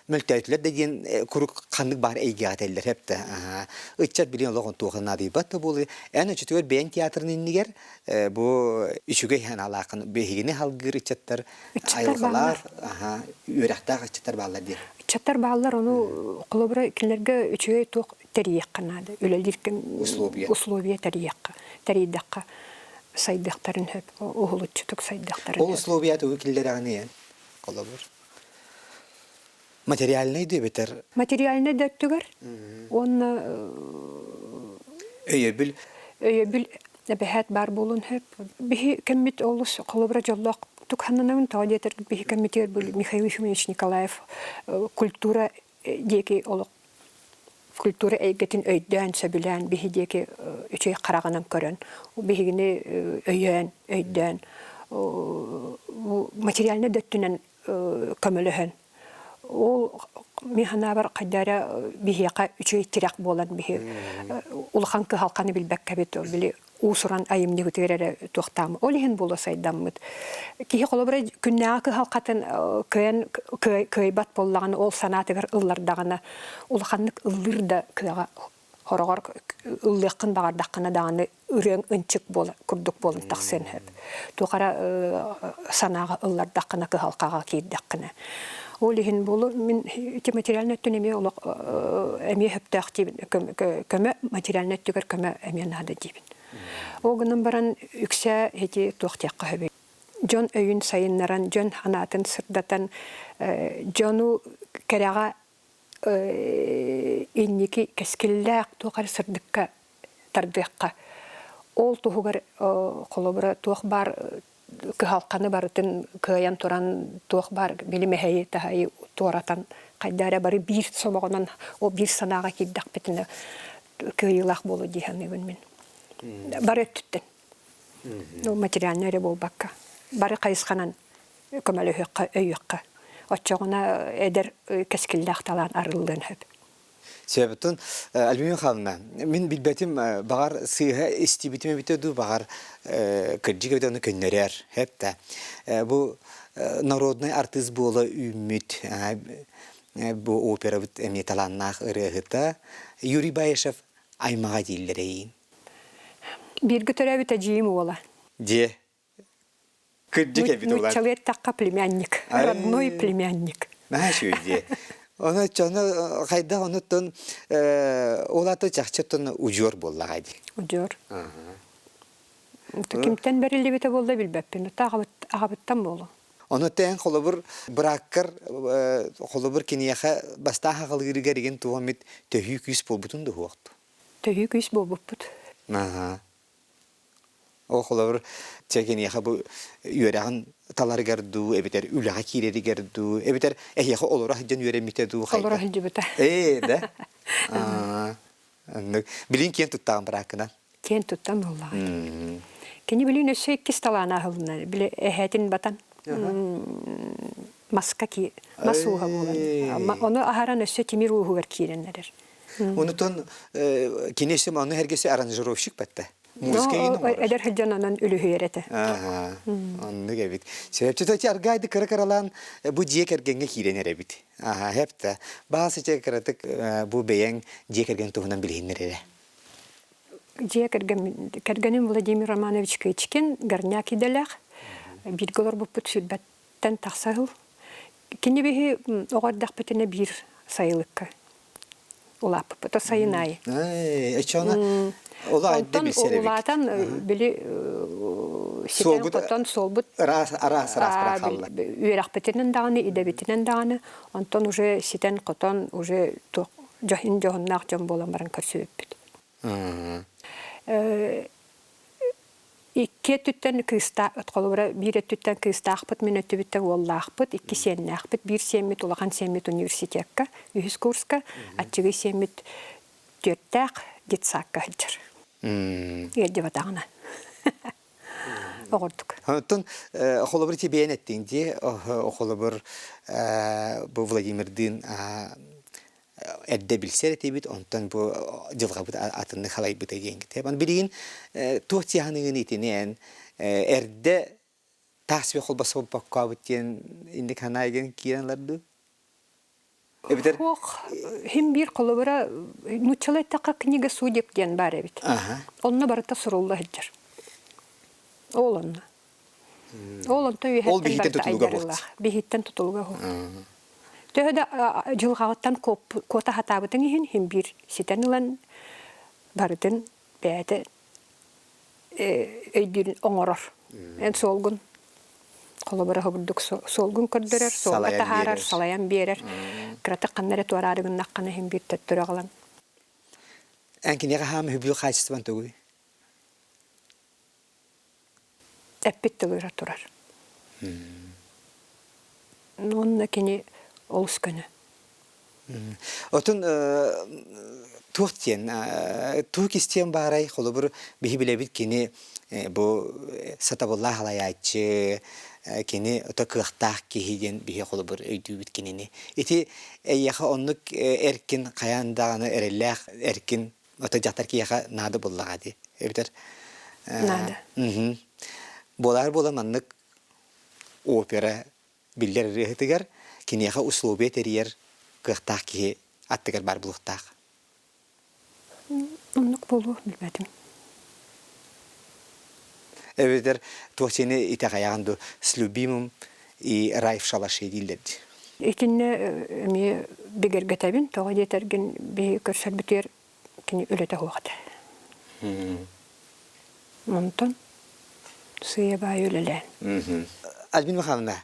мөлтөөтүлэр да диэн курук ханнык баар эйгэҕэ этэллэр хэптэ. Ыччат билигин олох онтуоха наадыйбат да буолуо. Эн оччотугар бэйэҥ театрын иннигэр бу үчүгэй аналааххын биһигини халгыыр ыччаттар айылҕалаах үөрэхтээх ыччаттар бааллар диир. Ыччаттар бааллар ону холобура кинилэргэ үчүгэй туох тэрийиэххэ наада. Үлэлиир кэм условия. Условия тэрийиэххэ, тэрийдэххэ сайдыахтарын сөп, уһулуччутук сайдыахтарын Ол условия тугу киллэрэҕиний холобур? Материальнай да эбэтэр Материальнай да өттүгэр уонна өйөбүл өйөбүл эбэһээт баар буолуон сөп. Биһи кэммит олус холобура дьоллоох тукхананабын тоҕо диэтэр биһи кэммитигэр Михаил Ефимович Николаев культура диэки олох культура эйгэтин өйдөөн, сөбүлээн биһи диэки үчүгэй хараҕынан көрөн, биһигини өйөөн, өйдөөн материальнай да өттүнэн көмөлөһөн ол мин санаабар хайда эрэ биһиэхэ үчүгэй тирэх буолан биһи улахан кыһалҕаны билбэккэбит били уус-уран айымньыбытыгар эрэ туохтаам ол иһин буолуо сайдаммыт киһи холобура күннээҕи кыһалҕатын кыайан кыайбат буоллаҕына ол санаатыгар ыллардаҕына улаханнык ыллыыр да кыаҕа хороҕор ыллыаххын баҕардаххына даҕаны ырыаҥ ынчык буола курдук буолан тахсыан сөп. Туох эрэ санааҕа ыллардаххына, кыһалҕаҕа киирдэххинэ. Ол иһин буолу мин ити материальнай өттүн эмиэ олох эмиэ сөптөөх диибин көмө материальнай өттүгэр көмө эмиэ наада диибин. Ол гынан баран үксэ ити туох диэххэ сөбүй? Дьон өйүн сайыннаран, дьон санаатын сырдатан, дьону кэрэҕэ инники кэскиллээх туох эрэ сырдыкка тардыахха. Ол туһугар холобура туох баар кыһалҕаны барытын кыайан туран туох баар били мэһэйи таһайы туоратан хайда эрэ бары биир сомоҕонон ол биир санааҕа киирдэхпитинэ кыайыылаах буолуо дии саныыбын мин. Бары өттүттэн. Ну, материальнай эрэ буолбакка. Бары хайысханан көмөлөһүөххэ, өйүөххэ. Оччоҕуна эдэр кэскиллээх талаан арыллыан сөп. Сөбүтүн Альбина Михайловна, мин билбэтим баҕар сыыһа истибитим эбитэ дуу, баҕар кырдьык эбитэ ону көннөрөр. Хэп да. Бу народнай артыыс буола үүммүт бу операбыт эмиэ талааннаах ырыаһыта Юрий Баишев аймаҕа дииллэр эйиин. Бииргэ төрөөбүт эдьиийим уола. Дьиэ. Кырдьык эбит улар. Нууччалыы эттэххэ племянник. Родной племянник. Наһаа үчүгэй дьиэ. Ону чону хайдах онуттан ол аты чахчыттан удьуор буоллаҕа дии. Удьуор. Кимтэн бэриллибитэ буолла билбэппин. Аҕабыттан буолуо. Ону тээн холобур бырааккар холобур киниэхэ бастаах аҕалыырыгар игин туох эмит төһүү күүс буолбутун дуһуохту. Төһүү күүс буолбуппут. Аха. Ол холобур чэ киниэхэ бу үөрэҕин таларыгар дуу, эбэтэр үлэҕэ киирэригэр дуу, эбэтэр эһиэхэ олоро сылдьан үөрэммитэ дуу хайда? Олоро сылдьыбыта. Ээ, да? Аа, оннук. Билин киэн туттаҕын бырааккынан? Киэн туттан буоллаҕа. Кини билин өссө иккис талаана аһылынна. Били эһээтин батан маска ки мас ууһа буолан. Ону аһаран өссө тимир ууһугар киирэн эрэр. Онутон кини өссө ону эргесе аранжировщик батта. Музыка иин оҥорор. Эдэр сылдьан онон үлүһүйэр этэ. Оннук эбит. Сөпчү аргайды кыра-кыралаан бу дьиэ кэргэҥҥэ киирэн эрэбит. Аха, хепта. Баас ичэ кыратык бу бэйэҥ дьиэ кэргэн туһунан билиһиннэр эрэ. Дьиэ кэргэн кэргэним Владимир Романович Кычкин горняк идэлээх. Бииргэ олорбуппут сүүрбэттэн тахса сыл. Кини биһи оҕо эрдэхпитинэ биир сайылыкка улааппыппыт сайын аайы. Оччоҕуна Онтон улаатан били ситэн-хотон суолбут араас араас араас хаалла. Үөрэхпитинэн даҕаны, идэбитинэн даҕаны, онтон уже ситэн-хотон уже туох дьоһун дьоһуннаах дьон буолан баран көрсүбүппүт. Икки өттүттэн кыыста холобура биир өттүттэн кыыстаахпыт, мин өттүбүттэн уоллаахпыт, икки сиэннээхпит. Биир сиэммит улахан сиэммит университекка, үһүс курска, аччыгый сиэммит түөртээх детсадка сылдьар. Ыалдьыбатаҕына. Оҕордук. Оттон холобур ити бэйэн эттиҥ дии, холобур бу Владимирдыын эрдэ билсэр этибит, онтон бу дьылҕабыт атыннык халайбыта диэн китэ. Билигин туох тиһаныгын итини эн эрдэ таас бе холбособоккообут диэн инник ханаайгын киирэн ылар дуу? Эбэтэр Суох, хим биир холобура нууччалыы эттэххэ книга судеб диэн баар эбит. Онно барыта сурулла сылдьар. Ол онно. Ол онтон Ол үөһэттэн биһиттэн барыта тутулуга буолт. айдарыылаах. Биһиттэн тутулуга суох. Төһө да дьылҕаҕыттан куота сатаабытыҥ иһин иһин биир ситэн ылан барытын бэйэтэ өйдүүрүн оҥорор. Эн суолгун холобура курдук суолгун көрдөрөр, суолга Салайан таһаарар, биэрэр. салайан биэрэр. Кыратык ханна эрэ туораары гыннаххына иһин биир төттөрү аҕалан. Эн киниэхэ хаам үбү хаачыстыбан тугуй? Эппит тылыра турар. Уонна кини олус көнө. Отун туох диэн туох истиэн баарай холобур биһи билэбит кини бу сатабыллаах халайааччы кини ото кыахтаах киһи диэн биһи холобур өйдүүбүт кинини ити эйиэхэ оннук эркин хайаан даҕаны эрэллээх эркин ото дьахтар киһиэхэ наада буоллаҕа дии эбэтэр Наада. буолаар буола маннык опера биллэр ырыаһытыгар киниэхэ условия тэрийэр кыахтаах киһи аттыгар баар буолуохтаах. Оннук буолуо билбэтим. Эбэтэр туох сиэни итэҕэйэҕин дуу с любимым и рай в шалаше дииллэр дии. Итиннэ эмиэ бигэргэтэбин, тоҕо диэтэргин биһи көрсөрбүтүгэр кини үлэтэ суох этэ. Онтон сыыйа-баайа үлэлээн. Альбина Михайловна,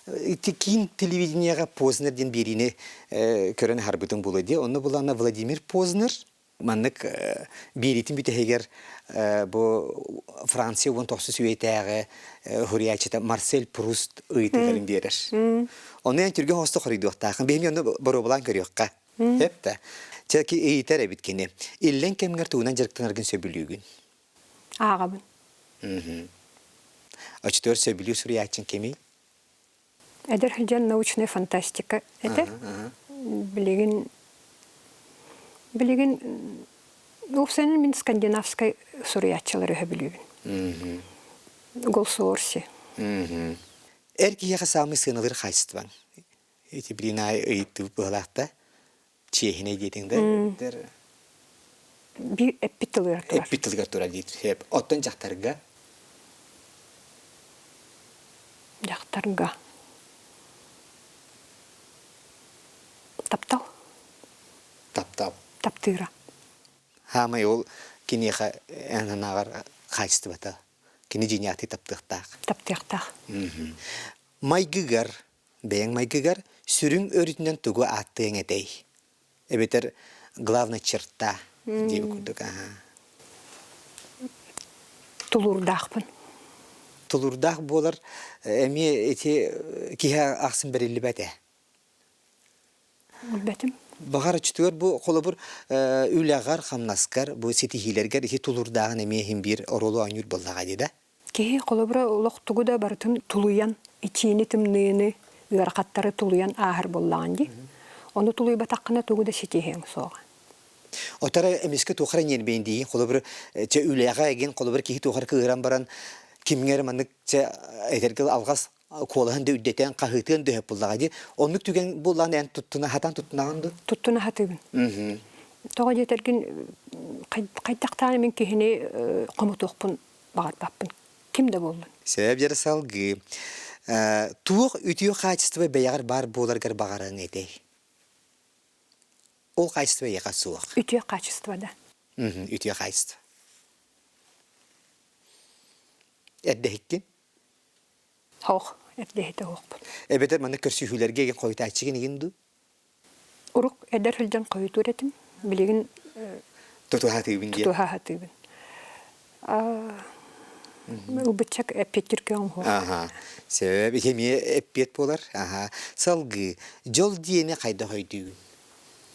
ити киин телевидениеҕэ Познер диэн биэриини көрөн аһарбытым буолуо дии. Онно булана Владимир Познер маннык биэриитин бүтэһигэр бу Франция 19 үйэтээҕи суруйааччыта Марсель Пруст ыйытыыларын биэрэр. Ону эн түргэн хосто хоруйдуохтааххын. Биһиги онно боруобалаан көрүөххэ. Эп да. Чэ, ыйытар эбит кини. Иллэҥ кэмҥэр тугунан дьарыктанаргын сөбүлүүгүн? Ааҕабын. Оччотугар сөбүлүүр суруйааччыҥ кимий? Эдэр сылдьан научнай фантастика этэ. Билигин билигин уопсайынан мин скандинавскай суруйааччылары сөбүлүүбүн. Голсуорси. Эр киһиэхэ саамай сыаналыыр хаачыстыбаҥ? Ити билин аайы ыйыттыбыт быһалаах да чиэһинэй диэтиҥ да. Биир эппит тылыгар турар. Эппит тылыгар турар диир. Оттон дьахтарга? Дьахтарга. Таптал. Таптал. Таптыыра. Хаамай ол киниэхэ эн санааҕар хаачыстыбата. Кини дьиҥнээхтик таптыахтаах. Таптыахтаах. Майгыгар, бэйэҥ майгыгар сүрүн өрүтүнэн тугу ааттыаҥ этэй? Эбэтэр главная черта диэбит курдук. Тулуурдаахпын. Тулуурдаах буолар эмиэ ити киһи ахсын бэриллибэт ээ. Билбэтим. Баҕар оччотугар бу холобур үлэҕэр, хамнаскар, бу ситиһиилэргэр ити тулуурдааҕын эмиэ иһин биир оруолу оонньуур буоллаҕа дии да? Киһи холобура олох тугу да барытын тулуйан, итиини-тымныыны, ыарахаттары тулуйан ааһар буоллаҕын дии. Ону тулуйбатаххына тугу да ситиһиэҥ суоҕа. Отара эмискэ туох эрэ ньиэрбэйин дии. Холобур, чэ үлэҕэ эгин холобур киһи туох эрэ кыыһыран баран кимҥэ эрэ маннык чэ этэргэ алҕас куолаһын да үрдэтэн хаһыытыан да сөп буоллаҕа дии. Оннук түгэн буоллаҕына эн туттуна хатан туттунаҕын дуу? Туттуна хатыыбын. Тоҕо диэтэргин хайдахтаан мин киһини хомотуохпун баҕарбаппын. Ким да буоллун. Сөп дьэ салгыы. Туох үтүө хаачыстыба бэйэҕэр баар буоларгар баҕарыаҥ этэй? Ол хаачыстыба эйиэхэ суох. Үтүө хаачыстыба да. Үтүө хаачыстыба. Эрдэһиккин? Суох, эрдэһитэ суохпун. Эбэтэр маннык көрсүһүүлэргэ игин хойутааччыгын игин дуу? Урук эдэр сылдьан хойутуур этим. Билигин Тутуһаатыыбын диэн. Тутуһаатыыбын. Ылбыччак эппиэттир кыаҕым суох. Аха. Сөп, ити эмиэ эппиэт буолар. Аха. Салгыы, дьол диэни хайдах өйдүүгүн?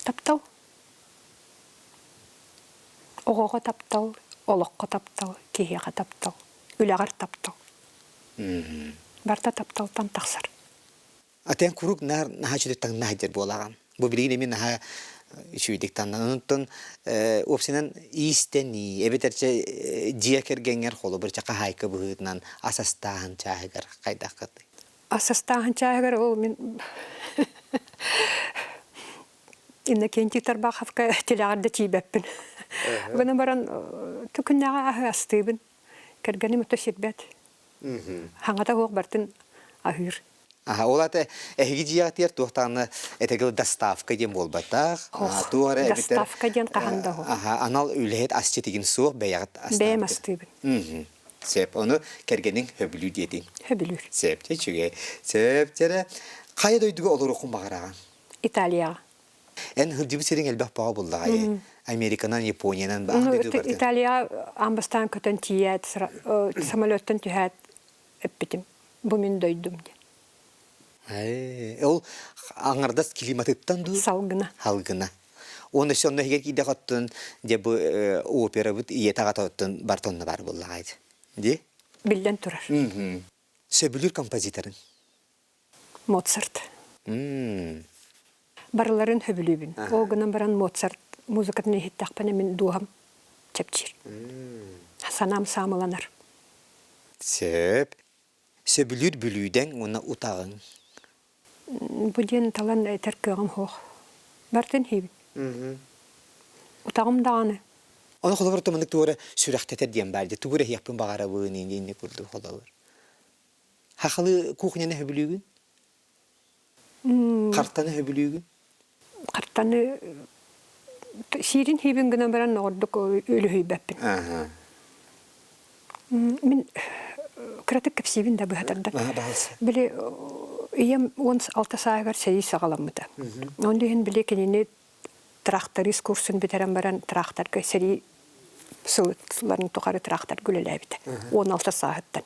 Таптал. Оҕоҕо таптал, олоххо таптал, киһиэхэ таптал, үлэҕэр таптал. Барыта тапталтан тахсар. Атен куруук наар наһаа үчүгэй таҥна сылдьар буолаҕын. Бу билигин эмиэ наһаа үчүгэйдик таҥнан. Онтон уопсайынан иистэнии эбэтэр чэ дьиэ кэргэҥҥэр холобур чэ хаһаайка быһыытынан ас астааһын чааһыгар хайдаххытый? Ас астааһын чааһыгар ол мин Иннокентий Тарбаховка тилэҕэр да тиийбэппин. Гынан баран күннээҕи аһы астыыбын. Кэргэним өтө сирбэт. Хаҥата суох бартын аһыыр. Аха, ол ата эһиги дьиэҕитигэр туох даҕаны этэгил доставка диэн буолбатах. Туох эрэ эбитэр Доставка диэн хаһан да суох. Аха, анал үлэһит асчыт игин суох бэйэҕит Бэйэм астаабыт. астыыбын. Сөп. Ону кэргэниҥ сөбүлүүр диэтиҥ. Сөбүлүүр. Сөп, үчүгэй. Сөп, дьэрэ. Хайа дойдуга олоруоххун баҕараҕын? Италияҕа. Эн сылдьыбыт сириҥ элбэх баҕа буллаҕа Американан, Япониянан баах дойду бардын. Италияҕа аан бастаан көтөн тиийээт, самолеттан түһээт эппитим. Бу мин дойдум диэн. Ол аҥардас климатыттан дуу? Салгына. Салгына. Уонна өссө онно иһигэр киирдэх оттон дьэ бу операбыт ийэтэ аҕата оттон барыта онно баар буоллаҕа дии. Биллэн турар. Сөбүлүүр композиторын? Моцарт. Барыларын сөбүлүүбүн. Ол гынан баран Моцарт музыкатын иһиттэхпинэ мин дууһам чэпчиир. Санаам саамыланар. Сөп. Сөбүлүүр бүлүүдэҥ уонна утаҕыҥ. Бу диэн талан этэр кыаҕым суох. Бартын иһиибин. Утаҕым даҕаны. Ону холобур туманнык туора сүрэхтэтэр диэн баар дии. Тугу эрэ иһиэхпин баҕарабын инник курдук холобур. Хахалы кухняны сөбүлүүгүн? Хартаны сөбүлүүгүн? Хартаны сиирин сиибин гынан баран ордук үлүһүйбэппин. Мин кыратык кэпсиибин да быһатардан. Били ийэм 16 сааһыгар сэрии саҕаламмыта. Онно иһин били кинини тракторист курсун бүтэрэн баран тракторга сэрии сылларын тухары тракторга үлэлээбитэ. 16 сааһыттан.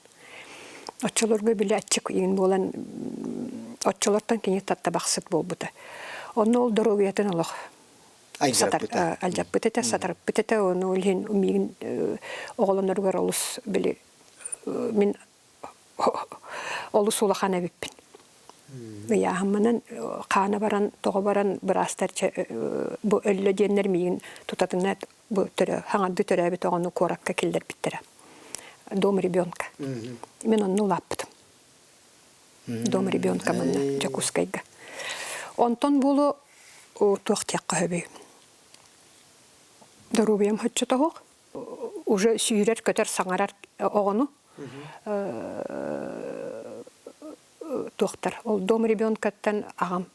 Оччолорго били аччык иҥин буолан оччолортон кини таттабахсыт буолбута. Онно ол доруобуйатын олох алдьаппыт этэ, сатарыппыт этэ. Ону иһин миигин оҕолоноругар олус били мин олус улахан эбиппин. Ыйааһыммынан хаана баран, тоҕо баран быраастар бу өллө диэннэр миигин тутатына бу төрө хаҥардыы төрөөбүт оҕону куоракка киллэрбиттэрэ. Дом ребенка. Мин онно улааппытым. Дом ребенка манна Дьокуускайга. Онтон буолу туох диэххэ сөбүй? Доруобуйам соччото суох. Уже сүүрэр-көтөр, саҥарар оҕону туохтар. Ол дом ребенкаттан аҕам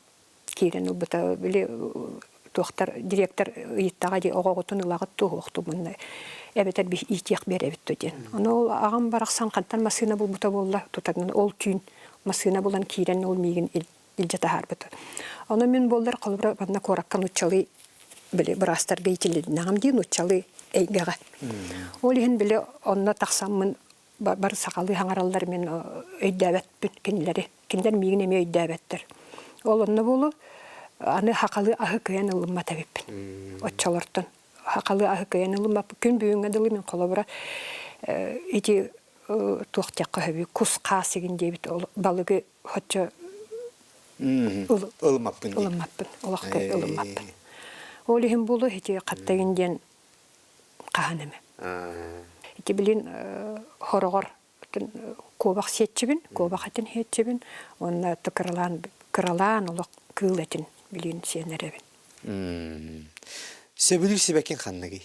киирэн ылбыта. Били туохтар директор ыйыттаҕа дии оҕоҕутун ылаҕыт туоһуохтубун эбэтэр иитиэх биэрэбит то диэн. Ону ол аҕам барахсан хантан массыына булбута буолла тутанан ол түүн массыына булан киирэн ол миигин илдьэ таһаарбыта. Ону мин буоллар холобура манна куоракка нууччалыы били быраастарга иитиллинэҕим дии нууччалыы эйгэҕэ. Ол иһин били онно тахсаммын бары сахалыы хаҥараллар мин өйдөөбөппүн кинилэри. Кинилэр миигин эмиэ өйдөөбөттөр. Ол онно буолу аны хахалыы аһы кыайан ылыммат эбиппин. Оччолортон хахалыы аһы кыайан ылыммаппын. Күн бүгүҥҥэ дылы мин холобура ити туох диэххэ сөбүй кус хаас игин диэбит ол балыгы хоччо ылыммаппын ылыммаппын олох ылыммаппын ол иһин буолуо ити хаттагын диэн хаһан эмэ ити билин хороҕор куобах сиэччибин куобах этин сиэччибин уонна кыралаан кыралаан олох кыыл этин билин сиэн эрэбин Сөбүлүүр сибэкин ханныгый?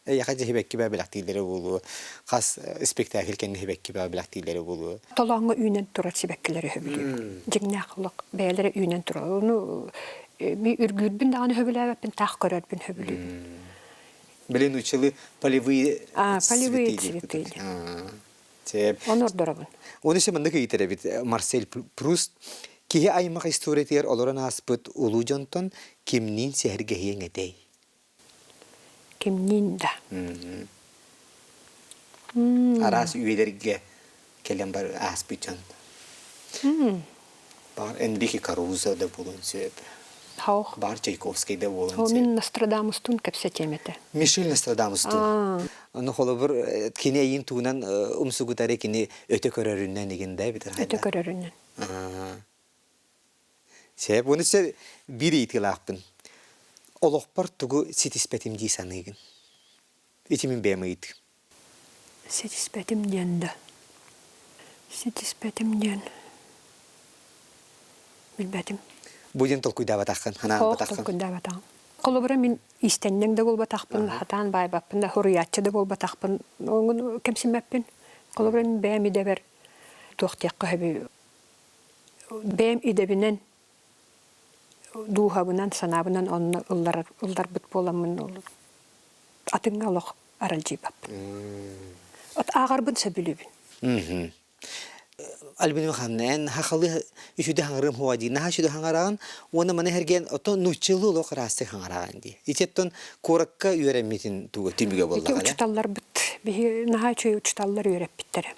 Эйиэхэ дьэ сибэкки баа бэлэхтииллэрэ буолуо, хас спектакль кэннэ сибэкки баа бэлэхтииллэрэ буолуо. Толооҥҥо үүнэн турар сибэккилэри сөбүлүүбүн. Дьиҥнээх олох бэйэлэрэ үүнэн турар. Ону үргүүрбүн даҕаны сөбүлээбэппин, таах көрөрбүн сөбүлүүбүн. Блин, училы полевые А, полевые цветы. Ону ордоробун. Оны се маннык ыйытар эбит Марсель Пруст киһи аймах историятыгар олорон ааспыт улуу дьонтон кимниин сэһэргэһиэҥ этэй? Кимниин да. Араас үйэлэргэ кэлэн бар ааспыт дьон. Баар Энрике Карузо да буолуон сөп. Хаух. Баар Чайковский да буолуон сөп. Мин Нострадамустуун кэпсэтиэм этэ. Мишель Нострадамустуун. Ону холобур кини эйин тугунан умсугутары кини өтө көрөрүнэн игин да эбитер Өтө көрөрүнэн. Сөп, уонна сэ биир ыйытыылаахпын. Олохпор тугу ситиспэтим дии саныыгын? Ити мин бэйэм ыйытыым. Ситиспэтим диэн да. Ситиспэтим диэн билбэтим. Бу диэн толкуйдаабатаххын, Суох ханаабатаххын. толкуйдаабатаҕым. Холобура мин иистэнньэҥ да буолбатахпын, хатаан баайбаппын да, суруйааччы да буолбатахпын, кэмсиммэппин. Холобура мин бэйэм идэбэр туох диэххэ сөбүй Бэйэм идэбинэн, дууһабынан, санаабынан онно ылларар ылларбыт буоламмын атыҥҥа олох аралдьыйбаппын. От ааҕарбын сөбүлүүбүн. Альбина Михайловна, эн хахалы үчүдэ хаҥарым хуа дии, наһаа үчүдэ хаҥараҕын, уонна маны эргиэн оттон нууччалыы олох ыраастык хаҥараҕын дии. Итиэттэн куоракка үөрэммитин туга түмүгэ Ити буоллаҕа учуталларбыт биһи наһаа үчүгэй учуталлар үөрэппиттэрэ.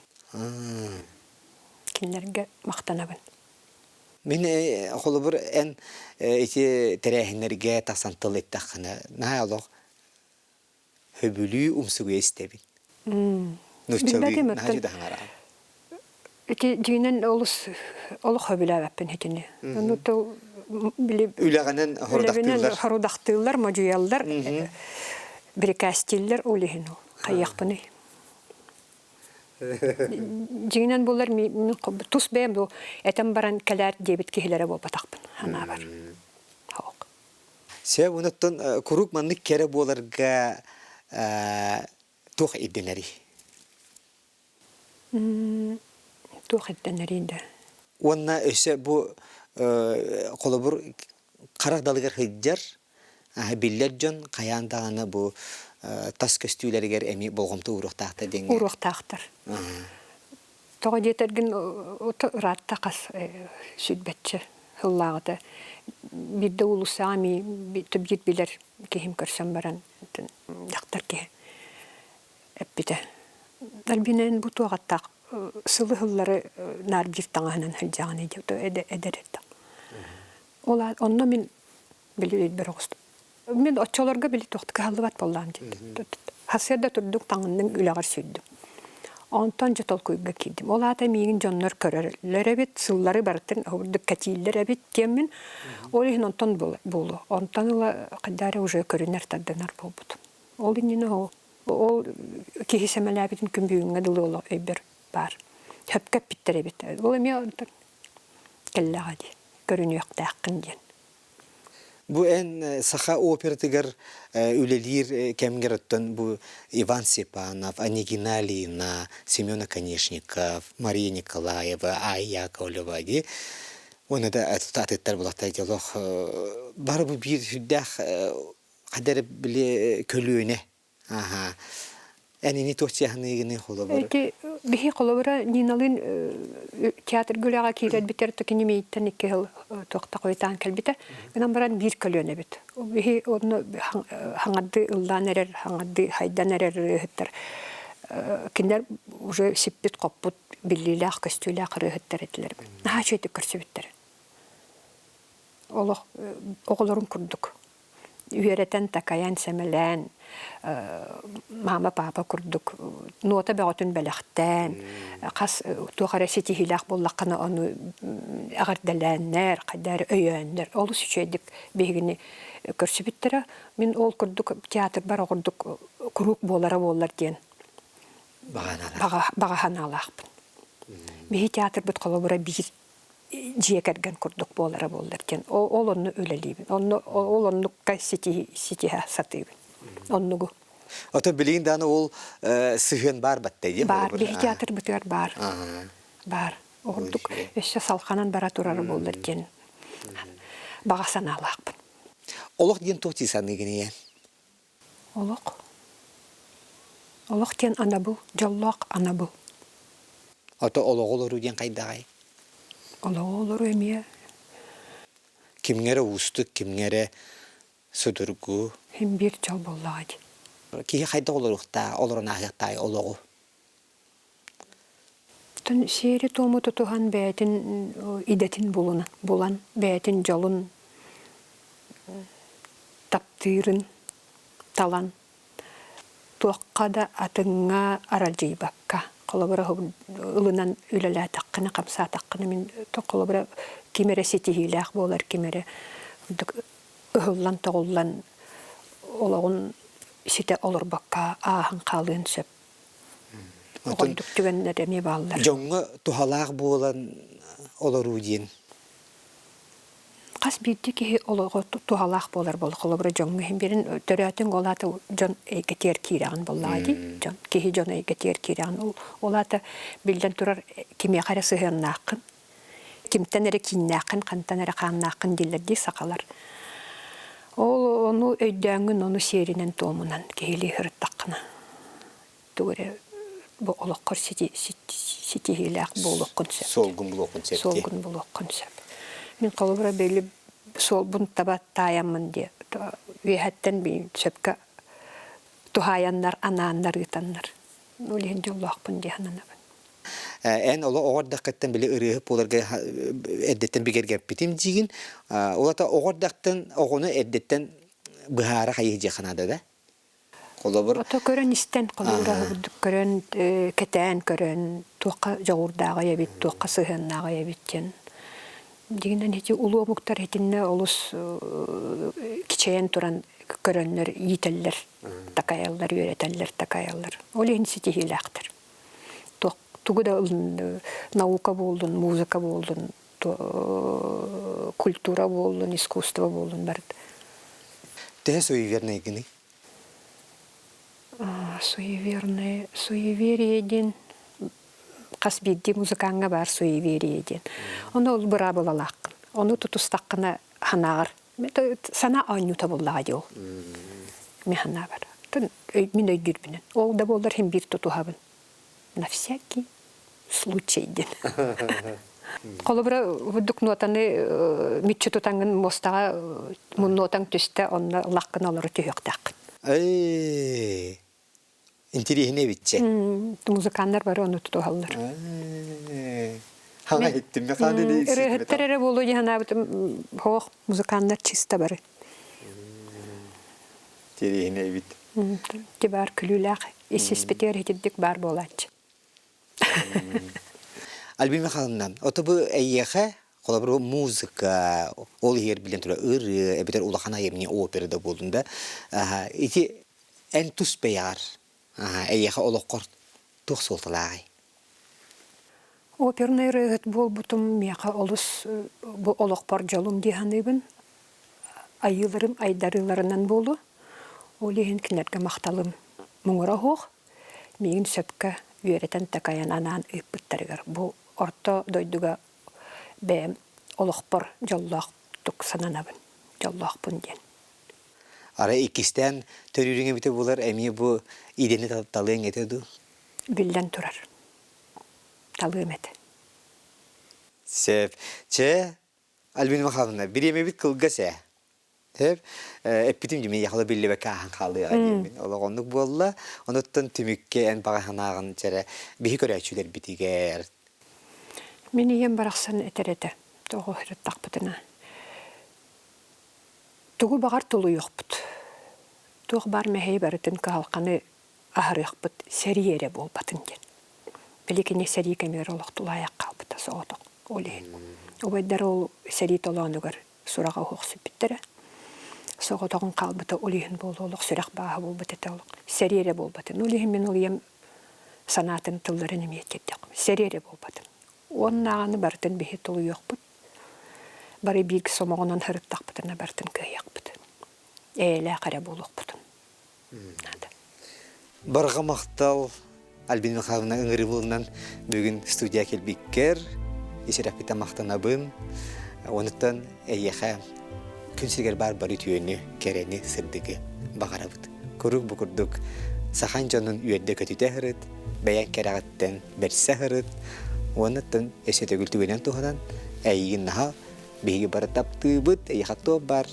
Кинилэргэ махтанабын. Мин холобур эн ити тэрээһиннэргэ тахсан тыл эттэххинэ наһаа олох хөбүлүү умсугуйа истэбин. Нууччалыы Билбэтим наһаа оттон дьүдэ хаҥараан. ити дьиҥинэн олус олох сөбүлээбэппин итини. Ону тыл били Үлэҕинэн үлэбинэн хорудахтыыллар. хорудахтыыллар, модьуйаллар, бирикээстииллэр ол иһин ол хайыахпыный. Дьиҥинэн буоллар мин тус бэйэм бу этэн баран кэлээр диэбит киһилэрэ буолбатахпын санаабар. Суох. Сөп, онуттан куруук маннык кэрэ буоларга туох ирдэнэрий? Туох ирдэнэрий да? Уонна өссө бу холобур харах далыгар сылдьар биллэр дьон хайаан даҕаны бу тас көстүүлэригэр эмиэ болҕомто ууруохтаахтар диэҥҥэ. Ууруохтаахтар. Тоҕо диэтэргин ыраатта хас сүүрбэччэ сыллааҕыта биирдэ уулуссаҕа эмиэ биир билэр киһим көрсөн баран дьахтар киһи эппитэ. Альбина эн бу туох аттаах сылы сыллары наар биир таҥаһынан сылдьаҕын эдэр этэ. Ол онно мин били өйбөр оҕустум. Мин оччолорго били туох кыһаллыбат буоллаҕым дии. Сарсыарда турдук таҥынным үлэҕэр сүүрдүм. Онтон дьэ толкуйга киирдим. Ол аата миигин дьоннор көрөллөр эбит, сыллары барытын ордук кэтииллэр эбит диэммин. Ол иһин онтон буолуо. Онтон ыла хайдах эрэ уже көрүнэр тардынар буолбутум. Ол иннинэ ол ол киһи сэмэлээбитин күн бүгүҥҥэ дылы олох өйбөр баар. Сөпкө эппиттэр эбит. Ол эмиэ онтон кэллэҕэ дии, көрүнүөхтээххин диэн. Бу эн саха оператыгар үлэлиир кэмгэр оттон бу Иван Степанов, Анегина Алина, Семен Оконешников, Мария Николаева, Ай Яковлева дии уонна да атыттар булахтай олох бары бу биир сүрдээх хайда эрэ били көлүөнэ Аха. Эн ини туох чааһыныгыный холобур? Ити биһи холобура Ниналыын театр үлэҕэ киирэрбитэр то кини мииттэн икки сыл туохта хойутаан кэлбитэ. Гынан баран биир көлүөнэ эбит. Биһи онно хаҥардыы ыллаан эрэр, хаҥардыы хайдан эрэр ырыаһыттар кинилэр уже сиппит-хоппут биллиилээх, көстүүлээх ырыаһыттар этилэр. Наһаа үчүгэйдик көрсүбүттэр. Олох оҕолорун курдук үөрэтэн-такайан, сэмэлээн, маама-паапа курдук нуота бөҕөтүн бэлэхтээн, хас туох эрэ ситиһиилээх буоллаххына ону эҕэрдэлээннэр, хайда эрэ өйөөннөр олус үчүгэйдик биһигини көрсүбүттэрэ. Мин ол курдук театрбар оҕурдук куруук буолара буоллар диэн баҕа санаалаахпын. Биһи театрбыт холобура биир дьиэ кэргэн курдук буолара буоллар диэн ол онно үлэлиибин. Онно ол оннукка ситиһэ сатыыбын. Оннугу. Ото билигин дааны ол сыһыан баар баттай диэн Баар, биһи театрбытыгар баар. Баар. Ордук өссө салханан бара турара буоллар диэн баҕа санаалаахпын. Олох диэн туох дии саныыгын ийэ? Олох. Олох диэн анабыл, дьоллоох анабыл. Ото олоҕу олоруу диэн хайдаҕай? Олоҕу олоруу эмиэ Кимҥэ эрэ уустук, кимҥэ эрэ судургу. Син биир дьол буоллаҕа дии. Киһи хайдах олоруохтаах, олорон ааһыахтаай олоҕу? Оттон сиэри-туому тутуһан бэйэтин идэтин булунан, булан, бэйэтин дьолун таптыырын талан, туохха да атыҥҥа аралдьыйбакка, холобура ылынан үлэлээтэххинэ, хамсаатаххына мин холобура ким эрэ ситиһиилээх буолар, ким эрэ ыһыллан-тоҕуллан олоҕун ситэ олорбокко ааһан хаалыан сөп. Оттон Оҕонньук түгэннэр эмиэ бааллар. дьоҥҥо туһалаах буолан олоруу диэн. Хас биирдии киһи олоҕо туһалаах буолар буолла. Холобура, дьоҥҥо иһин биэрин төрөөтүҥ, ол аата дьон эйгэтигэр киирэҕин буоллаҕа дии. Дьон, киһи дьон эйгэтигэр киирэҕин. Ол, ол аата биллэн турар кимиэхэ эрэ сыһыаннааххын, кимтэн эрэ кииннээххин, хантан эрэ хааннааххын дииллэр дии сахалар. Ол ону өйдөөҥҥүн, ону сиэринэн-туомунан киһилии сырыттаххына тугу эрэ бу олоххор ситиһиилээх буолуоххун сөп. Суолгун булуоххун сөп. Суолгун булуоххун сөп. Мин холобура били суолбун таба таайаммын диэ үөһэттэн сөпкө туһаайаннар, анааннар ыытаннар. Ол иһин дьоллоохпун дии сананабын. Эн оло оҕо эрдэххиттэн били ырыаһыт буоларга эрдэттэн бигэргэппитим диигин. Ол ата оҕо эрдэхтэн оҕону эрдэттэн быһаара хайыы диэххэ наада да? Холобур Ото көрөн-истэн, холобура курдук көрөн, кэтээн көрөн, туохха дьоҕурдааҕый эбит, туохха сыһыаннааҕый эбит диэн. Дьиҥинэн ити улуу омуктар итиннэ олус кичэйэн туран көрөннөр иитэллэр, такайаллар, үөрэтэллэр, такайаллар. Ол иһин ситиһиилээхтэр. Туох тугу да наука буоллун, музыка буоллун, культура буоллун, искусство буоллун барыта. Төһө суевернайгыный? Суеверное, суеверие диэн хас биирдии музыкаҥҥа баар суеверие диэн. Ону ол быраабылалааххын. Ону тутустаххына санааҕар санаа оонньуута буоллаҕа дии ол. Мин санаабар. Мин өйдүүрбүнэн. Ол да буоллар иһин биир тутуһабын. На всякий случай диэн. Холобура, бурдук нуотаны мүччү тутаҥҥын муостаҕа муннуотаҥ түстэ, онно лаххын олоро түһүөхтээххин. Эй, интириэһинэй эбитчэ. Музыканнар бары ону тутуһаллар. Хаҥа иһиттим, хааны Ырыаһыттар эрэ буолуо дии санаабытым, хоох музыканнар чисто бары. Интириэһинэй эбит. Ти баар күлүүлээх, ис-испитигэр итирдик баар буолааччы. Альбина Михайловна, ото бу эйиэхэ холобур музыка, ол иһигэр билэн турар ырыа, эбэтэр улахан айымньы опера да буоллун да, ити эн тус бэйэҕэр, эйиэхэ олоххор туох суолталааҕый? Опернай ырыаһыт буолбутум миэхэ олус бу олохпор дьолум дии саныыбын. айыыларым айдарыыларынан буолуо. Ол иһин кинилэргэ махталым муҥура суох. Миигин сөпкө үөрэтэн-такайан анаан ыыппыттарыгар бу орто дойдуга бэйэм олохпор дьоллоохтук сананабын, дьоллоохпун диэн. Арай иккистээн төрүүрүҥ эбитэ буолар эмиэ бу идэни талыаҥ этэ дуу? Биллэн турар, талыам этэ. Сөп. Чэ, Альбина Михайловна, бириэмэбит кылгас ээ. Сөп. Эппитим дьимэ яхала биллибэккэ ааһан хаалыаҕа диэммин. Олох оннук буолла. Онуттан түмүккэ эн баҕа санааҕын чэрэ биһи көрөөччүлэрбитигэр. Мин ийэм барахсан этэр этэ, тоҕо ырыттахпытына. Тугу баҕар тулуйуохпут. Туох баар мэһэйи барытын кыһалҕаны аһарыахпыт сэрии эрэ буолбатын диэн. Били кини сэрии кэмигэр олох тулаайах хаалбыта соҕотох. Ол иһин. Убайдар ол сэрии толоонугар сураҕа уһуох сүппүттэрэ. Соҕотоҕун хаалбыта ол иһин буолуо олох сүрэх бааһа буолбут этэ олох. Сэрии эрэ буолбатын. Ол иһин мин ол ийэм санаатын тылларын эмиэ тиэрдэхпин. Сэрии эрэ буолбатын. Уоннааҕыны барытын биһи тулуйуохпут. Бары биир сомоҕонон сырыттахпытына барытын кыайыахпыт. Эйэлээх эрэ буолуохпутун наада. Барҕа махтал Альбина Михайловна ыҥырыы бүгүн студия кэлбиккэр исирэппитэ махтанабын. Онуттан эйиэхэ күн сиригэр баар бары үтүөнү, кэрэни, сырдыгы баҕарабыт. Куруук бу курдук сахан дьонун үөрдэ-көтүтэ сырыт, бэйэҥ кэрэҕиттэн бэрсэ сырыт, уонна өссө төгүл түгэнэн туһанан эйигин наһаа биһиги бары таптыыбыт, эйиэхэ туох баар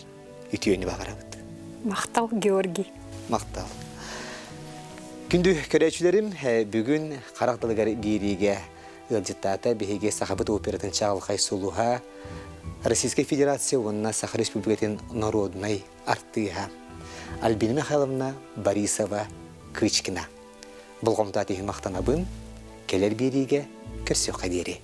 үтүөнү баҕарабыт. Махтал, Георгий. Махтал. Күндү көрөөччүлэрим, бүгүн харах далыгар биэриигэ ыалдьыттаата биһиги Сахабыт оператын чаҕылхай сулуһа, Российскай Федерация уонна Саха Республикатын норуодунай артыыһа Альбина Михайловна Борисова Кычкина. Болҕомтоот иһин махтанабын, кэлэр биэриигэ көрсүөххэ диэри.